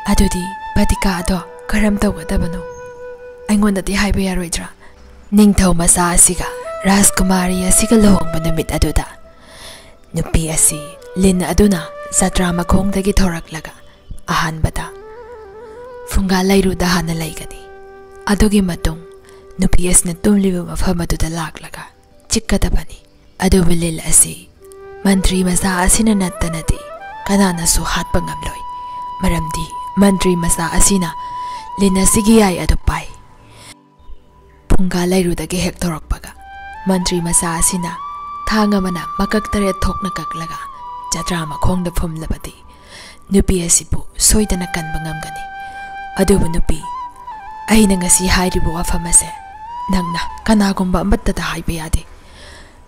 ꯑꯗꯨꯗꯤ ꯄꯇꯤꯀꯥ ꯑꯗꯣ ꯀꯔꯝ ꯇꯧꯒꯗꯕꯅꯣ? ꯑꯩꯉꯣꯟꯗꯗꯤ ꯍꯥꯏꯕ ꯌꯥꯔꯣꯏꯗ꯭ꯔꯥ?" ꯅꯤꯡꯊꯧ ꯃꯆꯥ ꯑꯁꯤꯒ ꯔꯥꯖꯀꯨꯃꯥꯔꯤ ꯑꯁꯤꯒ ꯂꯨꯍꯣꯡꯕ ꯅꯨꯃꯤꯠ ꯑꯗꯨꯗ ꯅꯨꯄꯤ ꯑꯁꯤ ꯂꯤꯟ ꯑꯗꯨꯅ ꯖꯇ꯭ꯔꯥ ꯃꯈꯣꯡꯗꯒꯤ ꯊꯣꯔꯛꯂꯒ ꯑꯍꯥꯟꯕꯗ ꯐꯨꯡꯒꯥ ꯂꯩꯔꯨꯗ ꯍꯥꯟꯅ ꯂꯩꯒꯅꯤ꯫ ꯑꯗꯨꯒꯤ ꯃꯇꯨꯡ ꯅꯨꯄꯤ ꯑꯁꯤꯅ ꯇꯨꯝꯂꯤꯕ ꯃꯐꯝ ꯑꯗꯨꯗ ꯂꯥꯛꯂꯒ ꯆꯤꯛꯀꯗꯕꯅꯤ꯫ ꯑꯗꯨꯕꯨ ꯂꯤꯟ ꯑꯁꯤ ꯃꯟꯇ꯭ꯔꯤ ꯃꯆꯥ ꯑꯁꯤꯅ ꯅꯠꯇꯅꯗꯤ ꯀꯅꯥꯅꯁꯨ ꯍꯥꯠꯄ ꯉꯝꯂꯣꯏ꯫ ꯃꯔꯝꯗꯤ ꯃꯟꯇ꯭ꯔꯤ ꯃꯆꯥ ꯑꯁꯤꯅ ꯂꯤꯟ ꯑꯁꯤꯒꯤ ꯌꯥꯏ ꯑꯗꯨ ꯄꯥꯏ꯫ ꯐꯨꯡꯒꯥ ꯂꯩꯔꯨꯗꯒꯤ ꯍꯦꯛ ꯊꯣꯔꯛꯄꯒ ꯃꯟꯇ꯭ꯔꯤ ꯃꯆꯥ ꯑꯁꯤꯅ ꯊꯥꯡ ꯑꯃꯅ ꯃꯀꯛ ꯇꯔꯦꯠ ꯊꯣꯛꯅ ꯀꯛꯂꯒ ꯖꯇ꯭ꯔꯥ ꯃꯈꯣꯡꯗ ꯐꯨꯝꯂꯕꯗꯤ ꯅꯨꯄꯤ ꯑꯁꯤꯕꯨ ꯁꯣꯏꯗꯅ ꯀꯟꯕ ꯉꯝꯒꯅꯤ꯫ ꯑꯗꯨꯕꯨ ꯅꯨꯄꯤ, ꯑꯩꯅ ꯉꯁꯤ ꯍꯥꯏꯔꯤꯕ ꯋꯥꯐꯝ ꯑꯁꯦ ꯅꯪꯅ ꯀꯅꯥꯒꯨꯝꯕ ꯑꯃꯠꯇꯗ ꯍꯥꯏꯕ ꯌꯥꯗꯦ꯫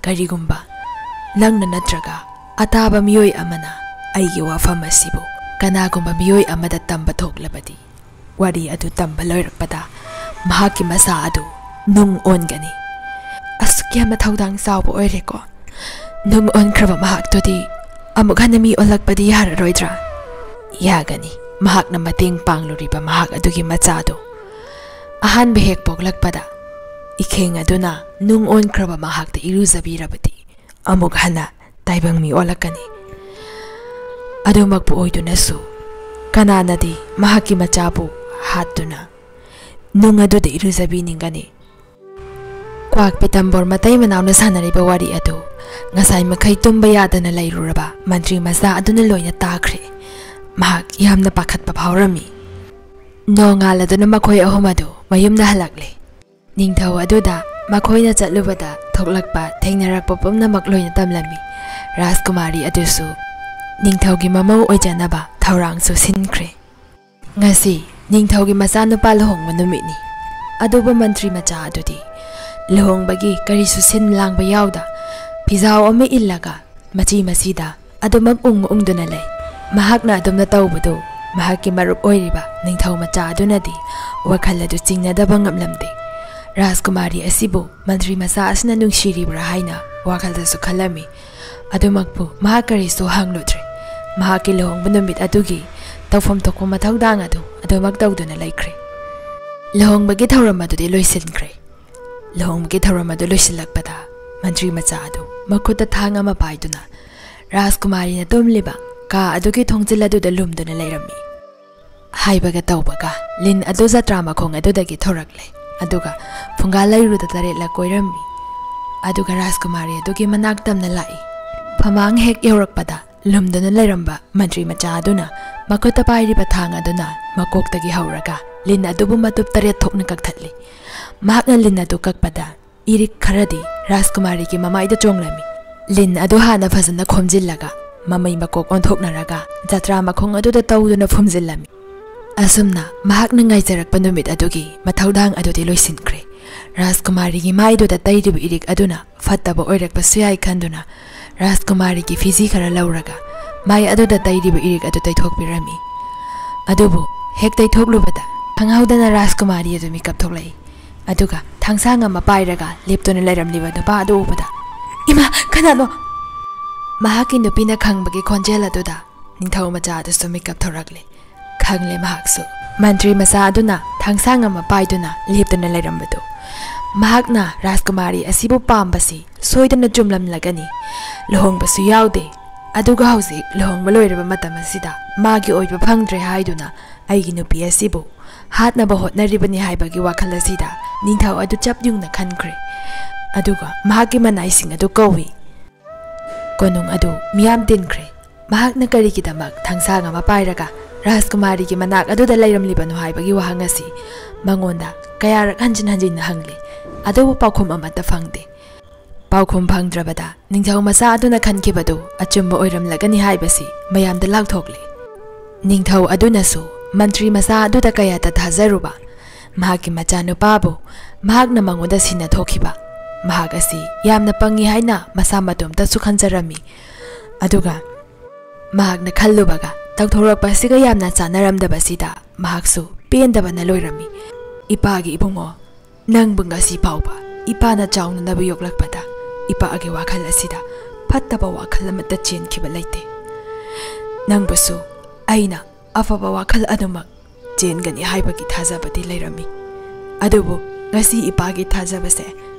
ꯀꯔꯤꯒꯨꯝꯕ ꯅꯪꯅ ꯅꯠꯇ꯭ꯔꯒ ꯑꯇꯥꯕ ꯃꯤꯑꯣꯏ ꯑꯃꯅ ꯑꯩꯒꯤ ꯋꯥꯐꯝ ꯑꯁꯤꯕꯨ ꯀꯅꯥꯒꯨꯝꯕ ꯃꯤꯑꯣꯏ ꯑꯃꯗ ꯇꯝꯕ ꯊꯣꯛꯂꯕꯗꯤ, ꯋꯥꯔꯤ ꯑꯗꯨ ꯇꯝꯕ ꯂꯣꯏꯔꯛꯄꯗ ꯃꯍꯥꯛꯀꯤ ꯃꯆꯥ ꯑꯗꯨ ꯅꯨꯡ ꯑꯣꯟꯒꯅꯤ꯫ ꯑꯁꯨꯛ ꯌꯥꯝꯅ ꯊꯧꯗꯥꯡ ꯆꯥꯎꯕ ꯑꯣꯏꯔꯦꯀꯣ꯫ ꯅꯨꯡ ꯑꯣꯟꯈ꯭ꯔꯕ ꯃꯍꯥꯛꯇꯨꯗꯤ ꯑꯃꯨꯛ ꯍꯟꯅ ꯃꯤ ꯑꯣꯜꯂꯛꯄꯗꯤ ꯌꯥꯔꯔꯣꯏꯗ꯭ꯔꯥ? ꯌꯥꯒꯅꯤ꯫ ꯃꯍꯥꯛꯅ ꯃꯇꯦꯡ ꯄꯥꯡꯂꯨꯔꯤꯕ ꯃꯍꯥꯛ ꯑꯗꯨꯒꯤ ꯃꯆꯥꯗꯨ ꯑꯍꯥꯟꯕ ꯍꯦꯛ ꯄꯣꯛꯂꯛꯄꯗ ꯏꯈꯦꯡ ꯑꯗꯨꯅ ꯅꯨꯡ ꯑꯣꯟꯈ꯭ꯔꯕ ꯃꯍꯥꯛꯇ ꯏꯔꯨꯖꯕꯤꯔꯕꯗꯤ ꯑꯃꯨꯛ ꯍꯟꯅ ꯇꯥꯏꯕꯪ ꯃꯤ ꯑꯣꯜꯂꯛꯀꯅꯤ꯫ ꯑꯗꯨꯃꯛꯄꯨ ꯑꯣꯏꯗꯨꯅꯁꯨ ꯀꯅꯥꯅꯗꯤ ꯃꯍꯥꯛꯀꯤ ꯃꯆꯥꯕꯨ ꯍꯥꯠꯇꯨꯅ ꯅꯨꯡ ꯑꯗꯨꯗ ꯏꯔꯨꯖꯕꯤꯅꯤꯡꯒꯅꯤ? ꯀ꯭ꯋꯥꯛ ꯄꯤꯇꯝꯕꯣꯔ ꯃꯇꯩ ꯃꯅꯥꯎꯅ ꯁꯥꯟꯅꯔꯤꯕ ꯋꯥꯔꯤ ꯑꯗꯨ ꯉꯁꯥꯏ ꯃꯈꯩ ꯇꯨꯝꯕ ꯌꯥꯗꯅ ꯂꯩꯔꯨꯔꯕ ꯃꯟꯇ꯭ꯔꯤ ꯃꯆꯥ ꯑꯗꯨꯅ ꯂꯣꯏꯅ ꯇꯥꯈ꯭ꯔꯦ꯫ ꯃꯍꯥꯛ ꯌꯥꯝꯅ ꯄꯥꯈꯠꯄ ꯐꯥꯎꯔꯝꯃꯤ꯫ ꯅꯣꯡꯉꯥꯜꯂꯗꯨꯅ ꯃꯈꯣꯏ ꯑꯍꯨꯝ ꯑꯗꯨ ꯃꯌꯨꯝꯗ ꯍꯜꯂꯛꯂꯦ꯫ ꯅꯤꯡꯊꯧ ꯑꯗꯨꯗ ꯃꯈꯣꯏꯅ ꯆꯠꯂꯨꯕꯗ ꯊꯣꯛꯂꯛꯄ ꯊꯦꯡꯅꯔꯛꯄ ꯄꯨꯝꯅꯃꯛ ꯂꯣꯏꯅ ꯇꯝꯂꯝꯃꯤ꯫ ꯔꯥꯖꯀꯨꯃꯥꯔꯤ ꯑꯗꯨꯁꯨ ꯅꯤꯡꯊꯧꯒꯤ ꯃꯃꯧ ꯑꯣꯏꯖꯅꯕ ꯊꯧꯔꯥꯡꯁꯨ ꯁꯤꯟꯈ꯭ꯔꯦ꯫ ꯉꯁꯤ ꯅꯤꯡꯊꯧꯒꯤ ꯃꯆꯥꯅꯨꯄꯥ ꯂꯨꯍꯣꯡꯕ ꯅꯨꯃꯤꯠꯅꯤ꯫ ꯑꯗꯨꯕꯨ ꯃꯟꯇ꯭ꯔꯤ ꯃꯆꯥ ꯑꯗꯨꯗꯤ ꯂꯨꯍꯣꯡꯕꯒꯤ ꯀꯔꯤꯁꯨ ꯁꯤꯟ ꯂꯥꯡꯕ ꯌꯥꯎꯗ ꯐꯤꯖꯥꯎ ꯑꯃ ꯏꯜꯂꯒ ꯃꯆꯤ ꯃꯆꯤꯗ ꯑꯗꯨꯃꯛ ꯎꯪ ꯎꯪꯗꯨꯅ ꯂꯩ꯫ ꯃꯍꯥꯛꯅ ꯑꯗꯨꯝꯅ ꯇꯧꯕꯗꯨ ꯃꯍꯥꯛꯀꯤ ꯃꯔꯨꯞ ꯑꯣꯏꯔꯤꯕ ꯅꯤꯡꯊꯧ ꯃꯆꯥ ꯑꯗꯨꯅꯗꯤ ꯋꯥꯈꯜ ꯑꯗꯨ ꯆꯤꯡꯅꯗꯕ ꯉꯝꯂꯝꯗꯦ꯫ ꯔꯥꯖꯀꯨꯃꯥꯔꯤ ꯑꯁꯤꯕꯨ ꯃꯟꯇ꯭ꯔꯤ ꯃꯆꯥ ꯑꯁꯤꯅ ꯅꯨꯡꯁꯤꯔꯤꯕ꯭ꯔꯥ ꯍꯥꯏꯅ ꯋꯥꯈꯜꯗꯁꯨ ꯈꯜꯂꯝꯃꯤ꯫ ꯑꯗꯨꯃꯛꯄꯨ ꯃꯍꯥꯛ ꯀꯔꯤꯁꯨ ꯍꯪꯂꯨꯗ꯭ꯔꯦ꯫ ꯃꯍꯥꯛꯀꯤ ꯂꯨꯍꯣꯡꯕ ꯅꯨꯃꯤꯠ ꯑꯗꯨꯒꯤ ꯇꯧꯐꯝ ꯊꯣꯛꯄ ꯃꯊꯧꯗꯥꯡ ꯑꯗꯨ ꯑꯗꯨꯃꯛ ꯇꯧꯗꯨꯅ ꯂꯩꯈ꯭ꯔꯦ꯫ ꯂꯨꯍꯣꯡꯕꯒꯤ ꯊꯧꯔꯝ ꯑꯗꯨꯗꯤ ꯂꯣꯏꯁꯤꯟꯈ꯭ꯔꯦ꯫ ꯂꯨꯍꯣꯡꯕꯒꯤ ꯊꯧꯔꯝ ꯑꯗꯨ ꯂꯣꯏꯁꯤꯜꯂꯛꯄꯗ, ꯃꯟꯇ꯭ꯔꯤ ꯃꯆꯥ ꯑꯗꯨ ꯃꯈꯨꯠꯇ ꯊꯥꯡ ꯑꯃ ꯄꯥꯏꯗꯨꯅ ꯔꯥꯖꯀꯨꯃꯥꯔꯤꯅ ꯇꯨꯝꯂꯤꯕ ꯀꯥ ꯑꯗꯨꯒꯤ ꯊꯣꯡꯖꯤꯜ ꯑꯗꯨꯗ ꯂꯨꯝꯗꯨꯅ ꯂꯩꯔꯝꯃꯤ꯫ ꯍꯥꯏꯕꯒ ꯇꯧꯕꯒ ꯂꯤꯟ ꯑꯗꯨ ꯖꯇ꯭ꯔꯥ ꯃꯈꯣꯡ ꯑꯗꯨꯗꯒꯤ ꯊꯣꯔꯛꯂꯦ, ꯑꯗꯨꯒ ꯐꯨꯡꯒꯥ ꯂꯩꯔꯨꯗ ꯇꯔꯦꯠꯂꯛ ꯀꯣꯏꯔꯝꯃꯤ꯫ ꯑꯗꯨꯒ ꯔꯥꯖꯀꯨꯃꯥꯔꯤ ꯑꯗꯨꯒꯤ ꯃꯅꯥꯛ ꯇꯝꯅ ꯂꯥꯛꯏ꯫ ꯐꯃꯥꯡ ꯍꯦꯛ ꯌꯧꯔꯛꯄꯗ, ꯂꯨꯝꯗꯨꯅ ꯂꯩꯔꯝꯕ ꯃꯟꯇ꯭ꯔꯤ ꯃꯆꯥ ꯑꯗꯨꯅ ꯃꯈꯨꯠꯇ ꯄꯥꯏꯔꯤꯕ ꯊꯥꯡ ꯑꯗꯨꯅ ꯃꯀꯣꯛꯇꯒꯤ ꯍꯧꯔꯒ ꯂꯤꯟ ꯑꯗꯨꯕꯨ ꯃꯇꯨꯞ ꯇꯔꯦꯠ ꯊꯣꯛꯅ ꯀꯛꯊꯠꯂꯤ꯫ ꯃꯍꯥꯛꯅ ꯂꯤꯟ ꯑꯗꯨ ꯀꯛꯄꯗ, ꯏꯔꯤꯛ ꯈꯔꯗꯤ ꯔꯥꯖꯀꯨꯃꯥꯔꯤꯒꯤ ꯃꯃꯥꯏꯗ ꯆꯣꯡꯂꯝꯃꯤ꯫ ꯂꯤꯟ ꯑꯗꯨ ꯍꯥꯟꯅ ꯐꯖꯅ ꯈꯣꯝꯖꯤꯜꯂꯒ, ꯃꯃꯩ ꯃꯀꯣꯛ ꯑꯣꯟꯊꯣꯛꯅꯔꯒ, ꯖꯇ꯭ꯔꯥ ꯃꯈꯣꯡ ꯑꯗꯨꯗ ꯇꯧꯗꯨꯅ ꯐꯨꯝꯖꯤꯜꯂꯝꯃꯤ꯫ ꯑꯁꯨꯝꯅ ꯃꯍꯥꯛꯅ ꯉꯥꯏꯖꯔꯛꯄ ꯅꯨꯃꯤꯠ ꯑꯗꯨꯒꯤ ꯃꯊꯧꯗꯥꯡ ꯑꯗꯨꯗꯤ ꯂꯣꯏꯁꯤꯟꯈ꯭ꯔꯦ꯫ ꯔꯥꯖꯀꯨꯃꯥꯔꯤꯒꯤ ꯃꯥꯏꯗꯨꯗ ꯇꯩꯔꯤꯕ ꯏꯔꯤꯛ ꯑꯗꯨꯅ ꯐꯠꯇꯕ ꯑꯣꯏꯔꯛꯄꯁꯨ ꯌꯥꯏ ꯈꯟꯗꯨꯅ, ꯔꯥꯖꯀꯨꯃꯥꯔꯤꯒꯤ ꯐꯤꯖꯤ ꯈꯔ ꯂꯧꯔꯒ ꯃꯥꯏ ꯑꯗꯨꯗ ꯇꯩꯔꯤꯕ ꯏꯔꯤꯛ ꯑꯗꯨ ꯇꯩꯊꯣꯛꯄꯤꯔꯝꯃꯤ꯫ ꯑꯗꯨꯕꯨ ꯍꯦꯛ ꯇꯩꯊꯣꯛꯂꯨꯕꯗ, ꯈꯪꯍꯧꯗꯅ ꯔꯥꯖꯀꯨꯃꯥꯔꯤ ꯑꯗꯨ ꯃꯤꯀꯞ ꯊꯣꯛꯂꯛꯏ꯫ ꯑꯗꯨꯒ ꯊꯥꯡꯁꯥꯡ ꯑꯃ ꯄꯥꯏꯔꯒ ꯂꯦꯞꯇꯨꯅ ꯂꯩꯔꯝꯂꯤꯕ ꯅꯨꯄꯥ ꯑꯗꯨ ꯎꯕꯗ, "ꯏꯃꯥ, ꯀꯅꯥꯅꯣ?" ꯃꯍꯥꯛꯀꯤ ꯅꯨꯄꯤꯅ ꯈꯪꯕꯒꯤ ꯈꯣꯟꯖꯦꯜ ꯑꯗꯨꯗ ꯅꯤꯡꯊꯧ ꯃꯆꯥ ꯑꯗꯨꯁꯨ ꯃꯤꯀꯞ ꯊꯣꯔꯛꯂꯦ꯫ ꯈꯪꯂꯦ ꯃꯍꯥꯛꯁꯨ, ꯃꯟꯇ꯭ꯔꯤ ꯃꯆꯥ ꯑꯗꯨꯅ ꯊꯥꯡꯁꯥꯡ ꯑꯃ ꯄꯥꯏꯗꯨꯅ ꯂꯦꯞꯇꯨꯅ ꯂꯩꯔꯝꯕꯗꯨ꯫ ꯃꯍꯥꯛꯅ ꯔꯥꯖꯀꯨꯃꯥꯔꯤ ꯑꯁꯤꯕꯨ ꯄꯥꯝꯕꯁꯤ ꯁꯣꯏꯗꯅ ꯆꯨꯝꯂꯝꯂꯒꯅꯤ꯫ ꯂꯨꯍꯣꯡꯕꯁꯨ ꯌꯥꯎꯗꯦ꯫ ꯑꯗꯨꯒ ꯍꯧꯖꯤꯛ ꯂꯨꯍꯣꯡꯕ ꯂꯣꯏꯔꯕ ꯃꯇꯝ ꯑꯁꯤꯗ ꯃꯥꯒꯤ ꯑꯣꯏꯕ ꯐꯪꯗ꯭ꯔꯦ ꯍꯥꯏꯗꯨꯅ ꯑꯩꯒꯤ ꯅꯨꯄꯤ ꯑꯁꯤꯕꯨ ꯍꯥꯠꯅꯕ ꯍꯣꯠꯅꯔꯤꯕꯅꯤ ꯍꯥꯏꯕꯒꯤ ꯋꯥꯈꯜ ꯑꯁꯤꯗ ꯅꯤꯡꯊꯧ ꯑꯗꯨ ꯆꯞ ꯌꯨꯡꯅ ꯈꯟꯈ꯭ꯔꯦ꯫ ꯑꯗꯨꯒ ꯃꯍꯥꯛꯀꯤ ꯃꯅꯥꯏꯁꯤꯡ ꯑꯗꯨ ꯀꯧꯏ꯫ ꯀꯣꯅꯨꯡ ꯑꯗꯨ ꯃꯤꯌꯥꯝ ꯇꯤꯟꯈ꯭ꯔꯦ꯫ ꯃꯍꯥꯛꯅ ꯀꯔꯤꯒꯤꯗꯃꯛ ꯊꯥꯡꯁꯥꯡ ꯑꯃ ꯄꯥꯏꯔꯒ ꯔꯥꯖꯀꯨꯃꯥꯔꯤꯒꯤ ꯃꯅꯥꯛ ꯑꯗꯨꯗ ꯂꯩꯔꯝꯂꯤꯕꯅꯣ ꯍꯥꯏꯕꯒꯤ ꯋꯥꯍꯪ ꯑꯁꯤ ꯃꯉꯣꯟꯗ ꯀꯌꯥꯔꯛ ꯍꯟꯖꯤꯟ ꯍꯟꯖꯤꯟꯅ ꯍꯪꯂꯤ, ꯑꯗꯨꯕꯨ ꯄꯥꯎꯈꯨꯝ ꯑꯃꯠꯇ ꯐꯪꯗꯦ꯫ ꯄꯥꯎꯈꯨꯝ ꯐꯪꯗ꯭ꯔꯕꯗ ꯅꯤꯡꯊꯧ ꯃꯆꯥ ꯑꯗꯨꯅ ꯈꯟꯈꯤꯕꯗꯨ ꯑꯆꯨꯝꯕ ꯑꯣꯏꯔꯝꯂꯒꯅꯤ ꯍꯥꯏꯕꯁꯤ ꯃꯌꯥꯝꯗ ꯂꯥꯎꯊꯣꯛꯂꯤ꯫ ꯅꯤꯡꯊꯧ ꯑꯗꯨꯅꯁꯨ ꯃꯟꯇ꯭ꯔꯤ ꯃꯆꯥ ꯑꯗꯨꯗ ꯀꯌꯥꯗ ꯊꯥꯖꯔꯨꯕ꯫ ꯃꯍꯥꯛꯀꯤ ꯃꯆꯥꯅꯨꯄꯥꯕꯨ ꯃꯍꯥꯛꯅ ꯃꯉꯣꯟꯗ ꯁꯤꯟꯅ ꯊꯣꯛꯈꯤꯕ꯫ ꯃꯍꯥꯛ ꯑꯁꯤ ꯌꯥꯝꯅ ꯄꯪꯉꯤ ꯍꯥꯏꯅ ꯃꯁꯥ ꯃꯇꯣꯝꯇꯁꯨ ꯈꯟꯖꯔꯝꯃꯤ꯫ ꯑꯗꯨꯒ ꯃꯍꯥꯛꯅ ꯈꯜꯂꯨꯕꯒ ꯇꯧꯊꯣꯔꯛꯄ ꯑꯁꯤꯒ ꯌꯥꯝꯅ ꯆꯥꯟꯅꯔꯝꯗꯕꯁꯤꯗ ꯃꯍꯥꯛꯁꯨ ꯄꯦꯟꯗꯕꯅ ꯂꯣꯏꯔꯝꯃꯤ꯫ "ꯏꯄꯥꯒꯤ ꯏꯕꯨꯡꯉꯣ, ꯅꯪꯕꯨ ꯉꯁꯤ ꯐꯥꯎꯕ ꯏꯄꯥꯅ ꯆꯥꯎꯅꯅꯕ ꯌꯣꯛꯂꯛꯄꯗ ꯏꯄꯥꯒꯤ ꯋꯥꯈꯜ ꯑꯁꯤꯗ ꯐꯠꯇꯕ ꯋꯥꯈꯜ ꯑꯃꯠꯇ ꯆꯦꯟꯈꯤꯕ ꯂꯩꯇꯦ꯫ ꯅꯪꯕꯨꯁꯨ ꯑꯩꯅ ꯑꯐꯕ ꯋꯥꯈꯜ ꯑꯗꯨꯃꯛ ꯆꯦꯟꯒꯅꯤ ꯍꯥꯏꯕꯒꯤ ꯊꯥꯖꯕꯗꯤ ꯂꯩꯔꯝꯃꯤ꯫ ꯑꯗꯨꯕꯨ ꯉꯁꯤ ꯏꯄꯥꯒꯤ ꯊꯥꯖꯕꯁꯦ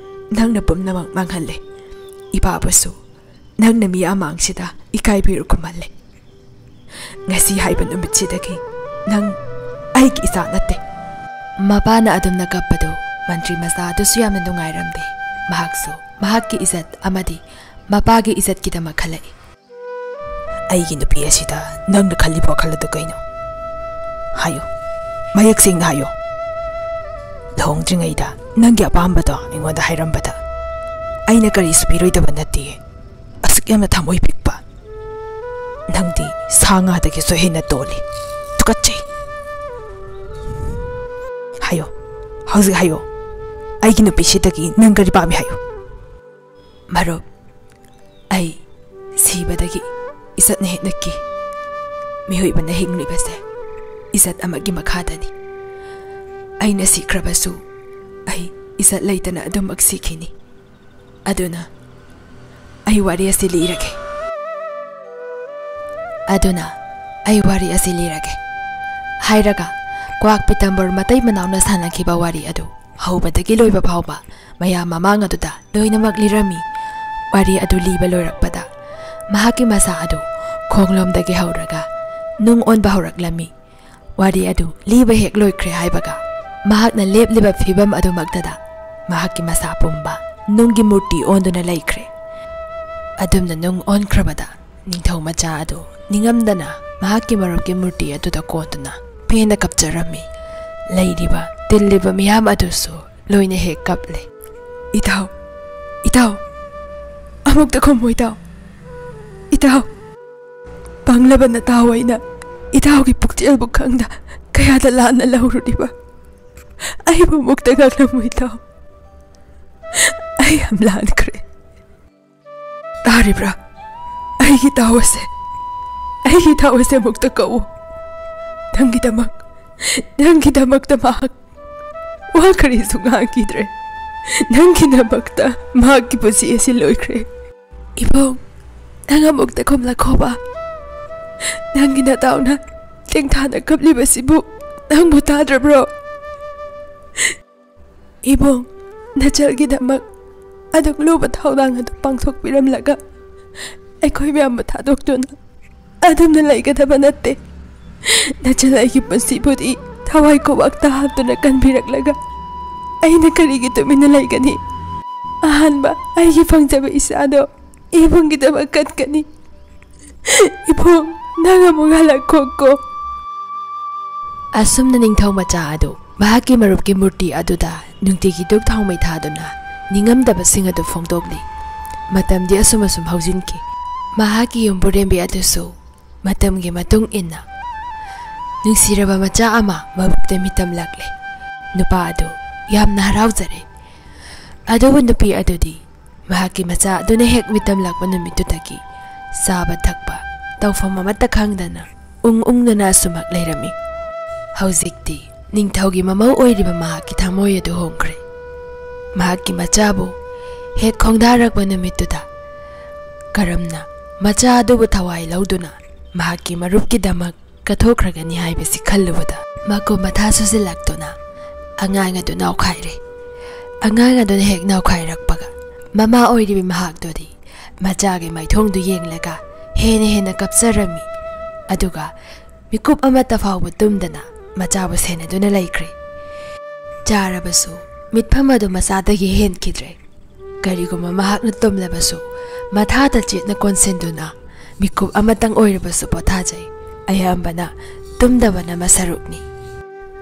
ꯅꯪꯅ ꯄꯨꯝꯅꯃꯛ ꯃꯥꯡꯍꯜꯂꯦ꯫ ꯏꯄꯥꯕꯨꯁꯨ ꯅꯪꯅ ꯃꯤꯌꯥꯝ ꯃꯥꯡꯁꯤꯗ ꯏꯀꯥꯏꯕꯤꯔ ꯈꯨꯝꯍꯜꯂꯦ꯫ ꯉꯁꯤ ꯍꯥꯏꯕ ꯅꯨꯃꯤꯠꯁꯤꯗꯒꯤ ꯅꯪ ꯑꯩꯒꯤ ꯏꯆꯥ ꯅꯠꯇꯦ꯫ ꯃꯄꯥꯅ ꯑꯗꯨꯝꯅ ꯀꯞꯄꯗꯨ ꯃꯟꯇ꯭ꯔꯤ ꯃꯆꯥ ꯑꯗꯨꯁꯨ ꯌꯥꯝꯅ ꯅꯨꯡꯉꯥꯏꯔꯝꯗꯦ꯫ ꯃꯍꯥꯛꯁꯨ ꯃꯍꯥꯛꯀꯤ ꯏꯖꯠ ꯑꯃꯗꯤ ꯃꯄꯥꯒꯤ ꯏꯖꯠꯀꯤꯗꯃꯛ ꯈꯜꯂꯛꯏ꯫ ꯑꯩꯒꯤ ꯅꯨꯄꯤ ꯑꯁꯤꯗ ꯅꯪꯅ ꯈꯜꯂꯤꯕ ꯋꯥꯈꯜ ꯑꯗꯨ ꯀꯩꯅꯣ? ꯍꯥꯏꯌꯨ, ꯃꯌꯦꯛ ꯁꯦꯡꯅ ꯍꯥꯏꯌꯨ꯫ ꯂꯨꯍꯣꯡꯗ꯭ꯔꯤꯉꯩꯗ ꯅꯪꯒꯤ ꯑꯄꯥꯝꯕꯗꯣ ꯑꯩꯉꯣꯟꯗ ꯍꯥꯏꯔꯝꯕꯗ ꯑꯩꯅ ꯀꯔꯤꯁꯨ ꯄꯤꯔꯣꯏꯗꯕ ꯅꯠꯇꯦ꯫ ꯑꯁꯨꯛ ꯌꯥꯝꯅ ꯊꯃꯣꯏ ꯄꯤꯛꯄ ꯅꯪꯗꯤ ꯁꯥ ꯉꯥꯗꯒꯤꯁꯨ ꯍꯦꯟꯅ ꯇꯣꯜꯂꯤ꯫ ꯇꯨꯀꯠꯆꯩ꯫ ꯍꯥꯏꯌꯣ, ꯍꯧꯖꯤꯛ ꯍꯥꯏꯌꯣ, ꯑꯩꯒꯤ ꯅꯨꯄꯤꯁꯤꯗꯒꯤ ꯅꯪ ꯀꯔꯤ ꯄꯥꯝꯃꯤ ꯍꯥꯏꯌꯨ꯫ ꯃꯔꯨꯞ, ꯑꯩ ꯁꯤꯕꯗꯒꯤ ꯏꯖꯠꯅ ꯍꯦꯟꯅ ꯀꯤ꯫ ꯃꯤꯑꯣꯏꯕꯅ ꯍꯤꯡꯂꯤꯕꯁꯦ ꯏꯖꯠ ꯑꯃꯒꯤ ꯃꯈꯥꯗꯅꯤ꯫ ꯑꯩꯅ ꯁꯤꯈ꯭ꯔꯕꯁꯨ ꯑꯩ ꯏꯖꯠ ꯂꯩꯇꯅ ꯑꯗꯨꯃꯛ ꯁꯤꯈꯤꯅꯤ꯫ ꯑꯗꯨꯅ ꯑꯩ ꯋꯥꯔꯤ ꯑꯁꯤ ꯂꯤꯔꯒꯦ꯫ ꯑꯗꯨꯅ ꯑꯩ ꯋꯥꯔꯤ ꯑꯁꯤ ꯂꯤꯔꯒꯦ꯫ ꯍꯥꯏꯔꯒ ꯀ꯭ꯋꯥꯛ ꯄꯤꯇꯝꯕꯔ ꯃꯇꯩ ꯃꯅꯥꯎꯅ ꯁꯥꯟꯅꯈꯤꯕ ꯋꯥꯔꯤ ꯑꯗꯨ ꯍꯧꯕꯗꯒꯤ ꯂꯣꯏꯕ ꯐꯥꯎꯕ ꯃꯌꯥꯝ ꯃꯃꯥꯡ ꯑꯗꯨꯗ ꯂꯣꯏꯅꯃꯛ ꯂꯤꯔꯝꯃꯤ꯫ ꯋꯥꯔꯤ ꯑꯗꯨ ꯂꯤꯕ ꯂꯣꯏꯔꯛꯄꯗ ꯃꯍꯥꯛꯀꯤ ꯃꯁꯥ ꯑꯗꯨ ꯈꯣꯡꯂꯣꯝꯗꯒꯤ ꯍꯧꯔꯒ ꯅꯨꯡ ꯑꯣꯟꯕ ꯍꯧꯔꯛꯂꯝꯃꯤ꯫ ꯋꯥꯔꯤ ꯑꯗꯨ ꯂꯤꯕ ꯍꯦꯛ ꯂꯣꯏꯈ꯭ꯔꯦ ꯍꯥꯏꯕꯒ ꯃꯍꯥꯛꯅ ꯂꯦꯞꯂꯤꯕ ꯐꯤꯕꯝ ꯑꯗꯨꯃꯛꯇꯗ ꯃꯍꯥꯛꯀꯤ ꯃꯁꯥ ꯄꯨꯝꯕ ꯅꯨꯡꯒꯤ ꯃꯨꯔꯇꯤ ꯑꯣꯟꯗꯨꯅ ꯂꯩꯈ꯭ꯔꯦ꯫ ꯑꯗꯨꯝꯅ ꯅꯨꯡ ꯑꯣꯟꯈ꯭ꯔꯕꯗ ꯅꯤꯡꯊꯧ ꯃꯆꯥ ꯑꯗꯨ ꯅꯤꯡꯉꯝꯗꯅ ꯃꯍꯥꯛꯀꯤ ꯃꯔꯨꯞꯀꯤ ꯃꯨꯔꯇꯤ ꯑꯗꯨꯗ ꯀꯣꯟꯗꯨꯅ ꯄꯦꯟꯅ ꯀꯞꯆꯔꯝꯃꯤ꯫ ꯂꯩꯔꯤꯕ ꯇꯤꯜꯂꯤꯕ ꯃꯤꯌꯥꯝ ꯑꯗꯨꯁꯨ ꯂꯣꯏꯅ ꯍꯦꯛ ꯀꯞꯂꯦ꯫ "ꯏꯇꯥꯎ, ꯏꯇꯥꯎ, ꯑꯃꯨꯛꯇ ꯈꯨꯝꯃꯨ ꯏꯇꯥꯎ꯫ ꯏꯇꯥꯎ, ꯄꯪꯂꯕ ꯅꯇꯥꯎ ꯑꯩꯅ ꯏꯇꯥꯎꯒꯤ ꯄꯨꯛꯆꯦꯜꯕꯨ ꯈꯪꯗ ꯀꯌꯥꯗ ꯂꯥꯟꯅ ꯂꯧꯔꯨꯔꯤꯕ꯫ ꯑꯩꯕꯨ ꯑꯃꯨꯛꯇ ꯉꯥꯛꯂꯝꯃꯨ ꯏꯇꯥꯎ꯫ ꯑꯩ ꯌꯥꯝ ꯂꯥꯟꯈ꯭ꯔꯦ꯫ ꯇꯥꯔꯤꯕ꯭ꯔꯥ? ꯑꯩꯒꯤ ꯏꯇꯥꯎ ꯑꯁꯦ, ꯑꯩꯒꯤ ꯏꯇꯥꯎ ꯑꯁꯦ ꯑꯃꯨꯛꯇ ꯀꯧꯎ꯫ ꯅꯪꯒꯤꯗꯃꯛ, ꯅꯪꯒꯤꯗꯃꯛꯇ ꯃꯍꯥꯛ ꯋꯥ ꯀꯔꯤꯁꯨ ꯉꯥꯡꯈꯤꯗ꯭ꯔꯦ꯫ ꯅꯪꯒꯤꯗꯃꯛꯇ ꯃꯍꯥꯛꯀꯤ ꯄꯨꯟꯁꯤ ꯑꯁꯤ ꯂꯣꯏꯈ꯭ꯔꯦ꯫ ꯏꯕꯨꯡ, ꯅꯪ ꯑꯃꯨꯛꯇ ꯈꯨꯝꯂꯛꯈꯣꯕ꯫ ꯅꯪꯒꯤ ꯅꯇꯥꯎꯅ ꯇꯦꯡꯊꯥꯅ ꯀꯞꯂꯤꯕꯁꯤꯕꯨ ꯅꯪꯕꯨ ꯇꯥꯗ꯭ꯔꯕ꯭ꯔꯣ?" ꯏꯕꯨꯡ, ꯅꯆꯜꯒꯤꯗꯃꯛ ꯑꯗꯨꯛ ꯂꯨꯕ ꯊꯧꯗꯥꯡ ꯑꯗꯨ ꯄꯥꯡꯊꯣꯛꯄꯤꯔꯝꯂꯒ ꯑꯩꯈꯣꯏ ꯃꯌꯥꯝꯕꯨ ꯊꯥꯗꯣꯛꯇꯨꯅ ꯑꯗꯨꯝꯅ ꯂꯩꯒꯗꯕ ꯅꯠꯇꯦ꯫ ꯅꯆꯜ ꯑꯩꯒꯤ ꯄꯨꯟꯁꯤꯕꯨꯗꯤ ꯊꯋꯥꯏ ꯈꯨꯕꯥꯛꯇ ꯍꯥꯞꯇꯨꯅ ꯀꯟꯕꯤꯔꯛꯂꯒ ꯑꯩꯅ ꯀꯔꯤꯒꯤ ꯇꯨꯃꯤꯟꯅ ꯂꯩꯒꯅꯤ? ꯑꯍꯥꯟꯕ ꯑꯩꯒꯤ ꯐꯪꯖꯕ ꯏꯆꯥꯗꯣ ꯏꯕꯨꯡꯒꯤꯗꯃꯛ ꯀꯠꯀꯅꯤ꯫ ꯏꯕꯨꯡ, ꯅꯪ ꯑꯃꯨꯛ ꯍꯜꯂꯛꯈꯣꯀꯣ꯫ ꯑꯁꯨꯝꯅ ꯅꯤꯡꯊꯧ ꯃꯆꯥ ꯑꯗꯨ ꯃꯍꯥꯛꯀꯤ ꯃꯔꯨꯞꯀꯤ ꯃꯨꯔꯇꯤ ꯑꯗꯨꯗ ꯅꯨꯡꯇꯤꯒꯤ ꯙꯨꯞ ꯊꯥꯎꯃꯩ ꯊꯥꯗꯨꯅ ꯅꯤꯡꯉꯝꯗꯕꯁꯤꯡ ꯑꯗꯨ ꯐꯣꯡꯗꯣꯛꯂꯤ꯫ ꯃꯇꯝꯗꯤ ꯑꯁꯨꯝ ꯑꯁꯨꯝ ꯍꯧꯖꯤꯟꯈꯤ꯫ ꯃꯍꯥꯛꯀꯤ ꯌꯨꯝꯕꯨꯔꯦꯝꯕꯤ ꯑꯗꯨꯁꯨ ꯃꯇꯝꯒꯤ ꯃꯇꯨꯡ ꯏꯟꯅ ꯅꯨꯡꯁꯤꯔꯕ ꯃꯆꯥ ꯑꯃ ꯃꯕꯨꯛꯇ ꯃꯤꯇꯝꯂꯛꯂꯦ꯫ ꯅꯨꯄꯥ ꯑꯗꯨ ꯌꯥꯝꯅ ꯍꯔꯥꯎꯖꯔꯦ꯫ ꯑꯗꯨꯕꯨ ꯅꯨꯄꯤ ꯑꯗꯨꯗꯤ ꯃꯍꯥꯛꯀꯤ ꯃꯆꯥ ꯑꯗꯨꯅ ꯍꯦꯛ ꯃꯤꯇꯝꯂꯛꯄ ꯅꯨꯃꯤꯠꯇꯨꯗꯒꯤ ꯆꯥꯕ ꯊꯛꯄ ꯇꯧꯐꯝ ꯑꯃꯠꯇ ꯈꯪꯗꯅ ꯎꯪ ꯎꯪꯗꯨꯅ ꯑꯁꯨꯃꯛ ꯂꯩꯔꯝꯃꯤ꯫ ꯍꯧꯖꯤꯛꯇꯤ ꯅꯤꯡꯊꯧꯒꯤ ꯃꯃꯧ ꯑꯣꯏꯔꯤꯕ ꯃꯍꯥꯛꯀꯤ ꯊꯃꯣꯏ ꯑꯗꯨ ꯍꯣꯡꯈ꯭ꯔꯦ꯫ ꯃꯍꯥꯛꯀꯤ ꯃꯆꯥꯕꯨ ꯍꯦꯛ ꯈꯣꯡꯗꯥꯔꯛꯄ ꯅꯨꯃꯤꯠꯇꯨꯗ ꯀꯔꯝꯅ ꯃꯆꯥ ꯑꯗꯨꯕꯨ ꯊꯋꯥꯏ ꯂꯧꯗꯨꯅ ꯃꯍꯥꯛꯀꯤ ꯃꯔꯨꯞꯀꯤꯗꯃꯛ ꯀꯠꯊꯣꯛꯈ꯭ꯔꯒꯅꯤ ꯍꯥꯏꯕꯁꯤ ꯈꯜꯂꯨꯕꯗ ꯃꯀꯨꯞ ꯃꯊꯥ ꯁꯨꯖꯤꯜꯂꯛꯇꯨꯅ ꯑꯉꯥꯡ ꯑꯗꯨ ꯅꯥꯎꯈꯥꯏꯔꯦ꯫ ꯑꯉꯥꯡ ꯑꯗꯨꯅ ꯍꯦꯛ ꯅꯥꯎꯈꯥꯏꯔꯛꯄꯒ ꯃꯃꯥ ꯑꯣꯏꯔꯤꯕꯤ ꯃꯍꯥꯛꯇꯨꯗꯤ ꯃꯆꯥꯒꯤ ꯃꯥꯏꯊꯣꯡꯗꯨ ꯌꯦꯡꯂꯒ ꯍꯦꯟꯅ ꯍꯦꯟꯅ ꯀꯞꯆꯔꯝꯃꯤ꯫ ꯑꯗꯨꯒ ꯃꯤꯀꯨꯞ ꯑꯃꯠꯇ ꯐꯥꯎꯕ ꯇꯨꯝꯗꯅ ꯃꯆꯥꯕꯨ ꯁꯦꯟꯅꯗꯨꯅ ꯂꯩꯈ꯭ꯔꯦ꯫ ꯆꯥꯔꯕꯁꯨ ꯃꯤꯠꯐꯝ ꯑꯗꯨ ꯃꯆꯥꯗꯒꯤ ꯍꯦꯟꯈꯤꯗ꯭ꯔꯦ꯫ ꯀꯔꯤꯒꯨꯝꯕ ꯃꯍꯥꯛꯅ ꯇꯨꯝꯂꯕꯁꯨ ꯃꯊꯥꯗ ꯆꯦꯠꯅ ꯀꯣꯟꯁꯤꯟꯗꯨꯅ ꯃꯤꯀꯨꯞ ꯑꯃꯇꯪ ꯑꯣꯏꯔꯕꯁꯨ ꯄꯣꯊꯥꯖꯩ꯫ ꯑꯌꯥꯝꯕꯅ ꯇꯨꯝꯗꯕꯅ ꯃꯁꯔꯨꯛꯅꯤ꯫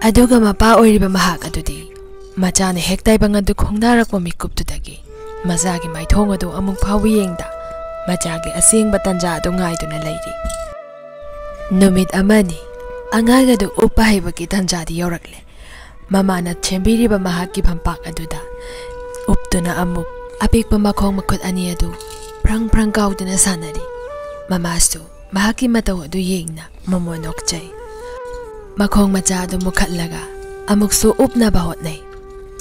ꯑꯗꯨꯒ ꯃꯄꯥ ꯑꯣꯏꯔꯤꯕ ꯃꯍꯥꯛ ꯑꯗꯨꯗꯤ ꯃꯆꯥꯅ ꯍꯦꯛ ꯇꯥꯏꯕꯪ ꯑꯗꯨ ꯈꯣꯡꯗꯥꯔꯛꯄ ꯃꯤꯀꯨꯞꯇꯨꯗꯒꯤ ꯃꯆꯥꯒꯤ ꯃꯥꯏꯊꯣꯡ ꯑꯗꯨ ꯑꯃꯨꯛ ꯐꯥꯎꯕ ꯌꯦꯡꯗ ꯃꯆꯥꯒꯤ ꯑꯁꯦꯡꯕ ꯇꯟꯖꯥ ꯑꯗꯨ ꯉꯥꯏꯗꯨꯅ ꯂꯩꯔꯤ꯫ ꯅꯨꯃꯤꯠ ꯑꯃꯅꯤ ꯑꯉꯥꯡ ꯑꯗꯨ ꯎꯞꯄ ꯍꯩꯕꯒꯤ ꯇꯟꯖꯥꯗꯤ ꯌꯧꯔꯛꯂꯦ꯫ ꯃꯃꯥꯅ ꯁꯦꯝꯕꯤꯔꯤꯕ ꯃꯍꯥꯛꯀꯤ ꯐꯝꯄꯥꯛ ꯑꯗꯨꯗ ꯎꯞꯇꯨꯅ ꯑꯃꯨꯛ ꯑꯄꯤꯛꯄ ꯃꯈꯣꯡ ꯃꯈꯨꯠ ꯑꯅꯤ ꯑꯗꯨ ꯐ꯭ꯔꯪ ꯐ꯭ꯔꯪ ꯀꯥꯎꯗꯨꯅ ꯁꯥꯟꯅꯔꯤ꯫ ꯃꯃꯥꯁꯨ ꯃꯍꯥꯛꯀꯤ ꯃꯇꯧ ꯑꯗꯨ ꯌꯦꯡꯅ ꯃꯃꯣꯟ ꯅꯣꯛꯆꯩ꯫ ꯃꯈꯣꯡ ꯃꯆꯥ ꯑꯗꯨ ꯃꯨꯈꯠꯂꯒ ꯑꯃꯨꯛꯁꯨ ꯎꯞꯅꯕ ꯍꯣꯠꯅꯩ꯫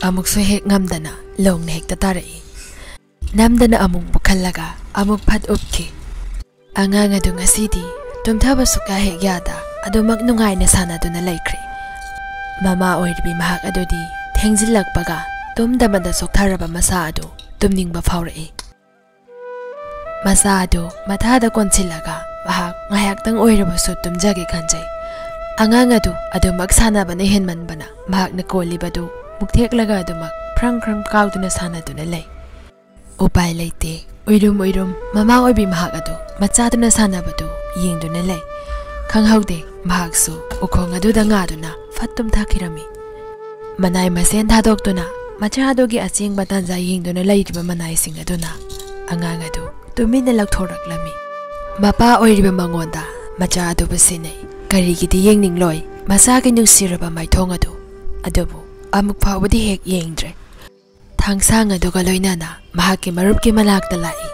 ꯑꯃꯨꯛꯁꯨ ꯍꯦꯛ ꯉꯝꯗꯅ ꯂꯣꯡꯅ ꯍꯦꯛꯇ ꯇꯥꯔꯛꯏ꯫ ꯅꯝꯗꯅ ꯑꯃꯨꯛ ꯃꯨꯈꯠꯂꯒ ꯑꯃꯨꯛ ꯐꯠ ꯎꯞꯈꯤ꯫ ꯑꯉꯥꯡ ꯑꯗꯨ ꯉꯁꯤꯗꯤ ꯇꯨꯝꯊꯕ ꯁꯨꯛꯌꯥ ꯍꯦꯛ ꯌꯥꯗ ꯑꯗꯨꯃꯛ ꯅꯨꯡꯉꯥꯏꯅ ꯁꯥꯟꯅꯗꯨꯅ ꯂꯩꯈ꯭ꯔꯦ꯫ ꯃꯃꯥ ꯑꯣꯏꯔꯤꯕꯤ ꯃꯍꯥꯛ ꯑꯗꯨꯗꯤ ꯊꯦꯡꯖꯤꯜꯂꯛꯄꯒ ꯇꯨꯝꯗꯕꯗ ꯆꯣꯛꯊꯔꯕ ꯃꯆꯥ ꯑꯗꯨ ꯇꯨꯝꯅꯤꯡꯕ ꯐꯥꯎꯔꯛꯏ꯫ ꯃꯆꯥ ꯑꯗꯨ ꯃꯊꯥꯗ ꯀꯣꯟꯁꯤꯜꯂꯒ ꯃꯍꯥꯛ ꯉꯥꯏꯍꯥꯛꯇꯪ ꯑꯣꯏꯔꯕꯁꯨ ꯇꯨꯝꯖꯒꯦ ꯈꯟꯖꯩ꯫ ꯑꯉꯥꯡ ꯑꯗꯨ ꯑꯗꯨꯃꯛ ꯁꯥꯟꯅꯕꯅ ꯍꯦꯟꯃꯟꯕꯅ ꯃꯍꯥꯛꯅ ꯀꯣꯜꯂꯤꯕꯗꯨ ꯃꯨꯛꯊꯦꯛꯂꯒ ꯑꯗꯨꯃꯛ ꯐ꯭ꯔꯪ ꯐ꯭ꯔꯪ ꯀꯥꯎꯗꯨꯅ ꯁꯥꯟꯅꯗꯨꯅ ꯂꯩ꯫ ꯎꯄꯥꯏ ꯂꯩꯇꯦ꯫ ꯎꯏꯔꯨꯝ ꯎꯏꯔꯨꯝ ꯃꯃꯥ ꯑꯣꯏꯕꯤ ꯃꯍꯥꯛ ꯑꯗꯨ ꯃꯆꯥꯗꯨꯅ ꯁꯥꯟꯅꯕꯗꯨ ꯌꯦꯡꯗꯨꯅ ꯂꯩ꯫ ꯈꯪꯍꯧꯗꯦ, ꯃꯍꯥꯛꯁꯨ ꯎꯈꯣꯡ ꯑꯗꯨꯗ ꯉꯥꯗꯨꯅ ꯐꯠ ꯇꯨꯝꯊꯈꯤꯔꯝꯃꯤ꯫ ꯃꯅꯥꯏ ꯃꯁꯦꯟ ꯊꯥꯗꯣꯛꯇꯨꯅ ꯃꯆꯥ ꯑꯗꯨꯒꯤ ꯑꯆꯦꯡꯕ ꯇꯥꯟꯖꯥ ꯌꯦꯡꯗꯨꯅ ꯂꯩꯔꯤꯕ ꯃꯅꯥꯏꯁꯤꯡ ꯑꯗꯨꯅ ꯑꯉꯥꯡ ꯑꯗꯨ ꯇꯨꯃꯤꯟꯅ ꯂꯧꯊꯣꯔꯛꯂꯝꯃꯤ꯫ ꯃꯄꯥ ꯑꯣꯏꯔꯤꯕ ꯃꯉꯣꯟꯗ ꯃꯆꯥ ꯑꯗꯨꯕꯨ ꯁꯤꯟꯅꯩ꯫ ꯀꯔꯤꯒꯤꯗꯤ ꯌꯦꯡꯅꯤꯡꯂꯣꯏ ꯃꯆꯥꯒꯤ ꯅꯨꯡꯁꯤꯔꯕ ꯃꯥꯏꯊꯣꯡ ꯑꯗꯨ? ꯑꯗꯨꯕꯨ ꯑꯃꯨꯛ ꯐꯥꯎꯕꯗꯤ ꯍꯦꯛ ꯌꯦꯡꯗ꯭ꯔꯦ꯫ ꯊꯥꯡꯁꯥꯡ ꯑꯗꯨꯒ ꯂꯣꯏꯅꯅ ꯃꯍꯥꯛꯀꯤ ꯃꯔꯨꯞꯀꯤ ꯃꯅꯥꯛꯇ ꯂꯥꯛꯏ꯫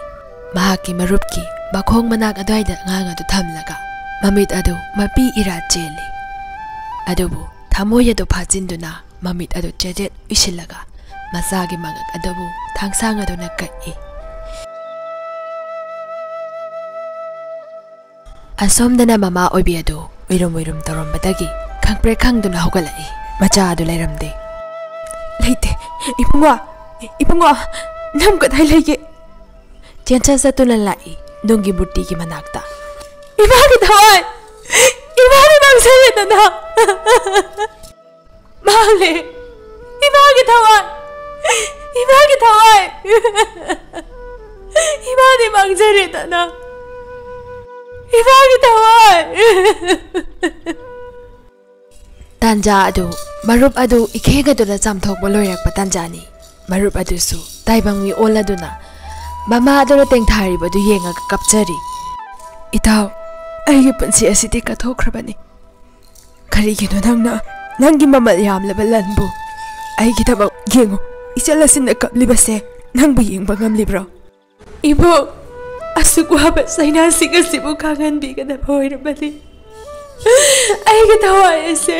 ꯃꯍꯥꯛꯀꯤ ꯃꯔꯨꯞꯀꯤ ꯃꯈꯣꯡ ꯃꯅꯥꯛ ꯑꯗꯨꯋꯥꯏꯗ ꯑꯉꯥꯡ ꯑꯗꯨ ꯊꯝꯂꯒ ꯃꯃꯤꯠ ꯑꯗꯨ ꯃꯄꯤ ꯏꯔꯥ ꯆꯦꯜꯂꯤ꯫ ꯑꯗꯨꯕꯨ ꯊꯃꯣꯏ ꯑꯗꯨ ꯐꯥꯖꯤꯟꯗꯨꯅ ꯃꯃꯤꯠ ꯑꯗꯨ ꯆꯦꯖꯦꯠ ꯎꯏꯁꯤꯜꯂꯒ ꯃꯆꯥꯒꯤ ꯃꯉꯛ ꯑꯗꯨꯕꯨ ꯊꯥꯡꯁꯥꯡ ꯑꯗꯨꯅ ꯀꯛꯏ꯫ ꯑꯁꯣꯝꯗꯅ ꯃꯃꯥ ꯑꯣꯏꯕꯤ ꯑꯗꯨ ꯎꯏꯔꯨꯝ ꯎꯏꯔꯨꯝ ꯇꯧꯔꯝꯕꯗꯒꯤ ꯈꯪꯄ꯭ꯔꯦꯛ ꯈꯪꯗꯨꯅ ꯍꯧꯒꯠꯂꯛꯏ꯫ ꯃꯆꯥ ꯑꯗꯨ ꯂꯩꯔꯝꯗꯦ꯫ "ꯂꯩꯇꯦ꯫ ꯏꯕꯨꯡꯉꯣ, ꯏꯕꯨꯡꯉꯣ, ꯅꯪ ꯀꯗꯥꯏ ꯂꯩꯒꯦ?" ꯆꯦꯟꯆꯠ ꯆꯠꯇꯨꯅ ꯂꯥꯛꯏ ꯅꯨꯡꯒꯤ ꯃꯨꯔꯇꯤꯒꯤ ꯃꯅꯥꯛꯇ꯫ "ꯏꯃꯥꯒꯤ ꯊꯋꯥꯏ! ꯏꯃꯥꯅ ꯃꯥꯡꯖꯔꯦꯗꯅ!" "ꯃꯥꯡꯂꯦ! ꯏꯃꯥꯒꯤ ꯊꯋꯥꯏ! ꯏꯃꯥꯒꯤ ꯊꯋꯥꯏ! ꯏꯃꯥꯗꯤ ꯃꯥꯡꯖꯔꯦꯗꯅ! ꯏꯃꯥꯒꯤ ꯊꯋꯥꯏ!" ꯇꯥꯟꯖꯥ ꯑꯗꯨ, ꯃꯔꯨꯞ ꯑꯗꯨ ꯏꯈꯦꯡ ꯑꯗꯨꯅ ꯆꯥꯝꯊꯣꯛꯄ ꯂꯣꯏꯔꯛꯄ ꯇꯥꯟꯖꯥꯅꯤ꯫ ꯃꯔꯨꯞ ꯑꯗꯨꯁꯨ ꯇꯥꯏꯕꯪ ꯃꯤ ꯑꯣꯜꯂꯗꯨꯅ ꯃꯃꯥ ꯑꯗꯨꯅ ꯇꯦꯡꯊꯥꯔꯤꯕꯗꯨ ꯌꯦꯡꯉꯒ ꯀꯞꯆꯔꯤ꯫ "ꯏꯇꯥꯎ, ꯑꯩꯒꯤ ꯄꯨꯟꯁꯤ ꯑꯁꯤꯗꯤ ꯀꯠꯊꯣꯛꯈ꯭ꯔꯕꯅꯤ꯫ ꯀꯔꯤꯒꯤꯅꯣ ꯅꯪꯅ ꯅꯪꯒꯤ ꯃꯃꯜ ꯌꯥꯝꯂꯕ ꯂꯟꯕꯨ ꯑꯩꯒꯤꯗꯃꯛ ꯌꯦꯡꯉꯨ? ꯏꯆꯜ ꯑꯁꯤꯅ ꯀꯞꯂꯤꯕꯁꯦ ꯅꯪꯕꯨ ꯌꯦꯡꯕ ꯉꯝꯂꯤꯕ꯭ꯔꯣ?" "ꯏꯕꯨꯡ, ꯑꯁꯨꯛ ꯋꯥꯕ ꯆꯩꯅꯥꯁꯤꯡ ꯑꯁꯤꯕꯨ ꯈꯥꯡꯍꯟꯕꯤꯒꯗꯕ ꯑꯣꯏꯔꯕꯗꯤ ꯑꯩꯒꯤ ꯊꯋꯥꯏ ꯑꯁꯦ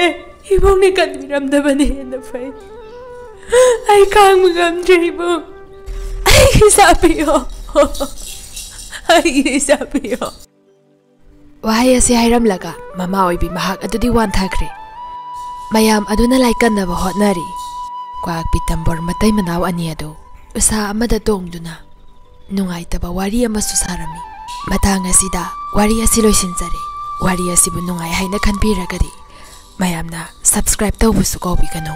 ꯏꯕꯨꯡꯅ ꯀꯟꯕꯤꯔꯝꯗꯕꯅ ꯍꯦꯟꯅ ꯐꯩ꯫ ꯑꯩ ꯈꯥꯡꯕ ꯉꯝꯗ꯭ꯔꯦ ꯏꯕꯨꯡ꯫ ꯑꯩꯒꯤ ꯏꯆꯥ ꯄꯤꯌꯣ꯫ ꯑꯩꯒꯤ ꯏꯆꯥ ꯄꯤꯌꯣ꯫" ꯋꯥꯍꯩ ꯑꯁꯤ ꯍꯥꯏꯔꯝꯂꯒ ꯃꯃꯥ ꯑꯣꯏꯕꯤ ꯃꯍꯥꯛ ꯑꯗꯨꯗꯤ ꯋꯥꯟꯊꯈ꯭ꯔꯦ꯫ ꯃꯌꯥꯝ ꯑꯗꯨꯅ ꯂꯥꯏꯀꯠꯅꯕ ꯍꯣꯠꯅꯔꯤ꯫ ꯀ꯭ꯋꯥꯛꯄꯤ ꯇꯝꯕꯣꯔ ꯃꯇꯩ ꯃꯅꯥꯎ ꯑꯅꯤ ꯑꯗꯨ ꯎꯁꯥ ꯑꯃꯗ ꯇꯣꯡꯗꯨꯅ ꯅꯨꯡꯉꯥꯏꯇꯕ ꯋꯥꯔꯤ ꯑꯃꯁꯨ ꯁꯥꯔꯝꯃꯤ꯫ ꯃꯇꯥꯡ ꯑꯁꯤꯗ ꯋꯥꯔꯤ ꯑꯁꯤ ꯂꯣꯏꯁꯤꯟꯖꯔꯦ꯫ ꯋꯥꯔꯤ ꯑꯁꯤꯕꯨ ꯅꯨꯡꯉꯥꯏ ꯍꯥꯏꯅ ꯈꯟꯕꯤꯔꯒꯗꯤ ꯃꯌꯥꯝꯅ subscribe ꯇꯧꯕꯁꯨ ꯀꯥꯎꯕꯤꯒꯅꯨ꯫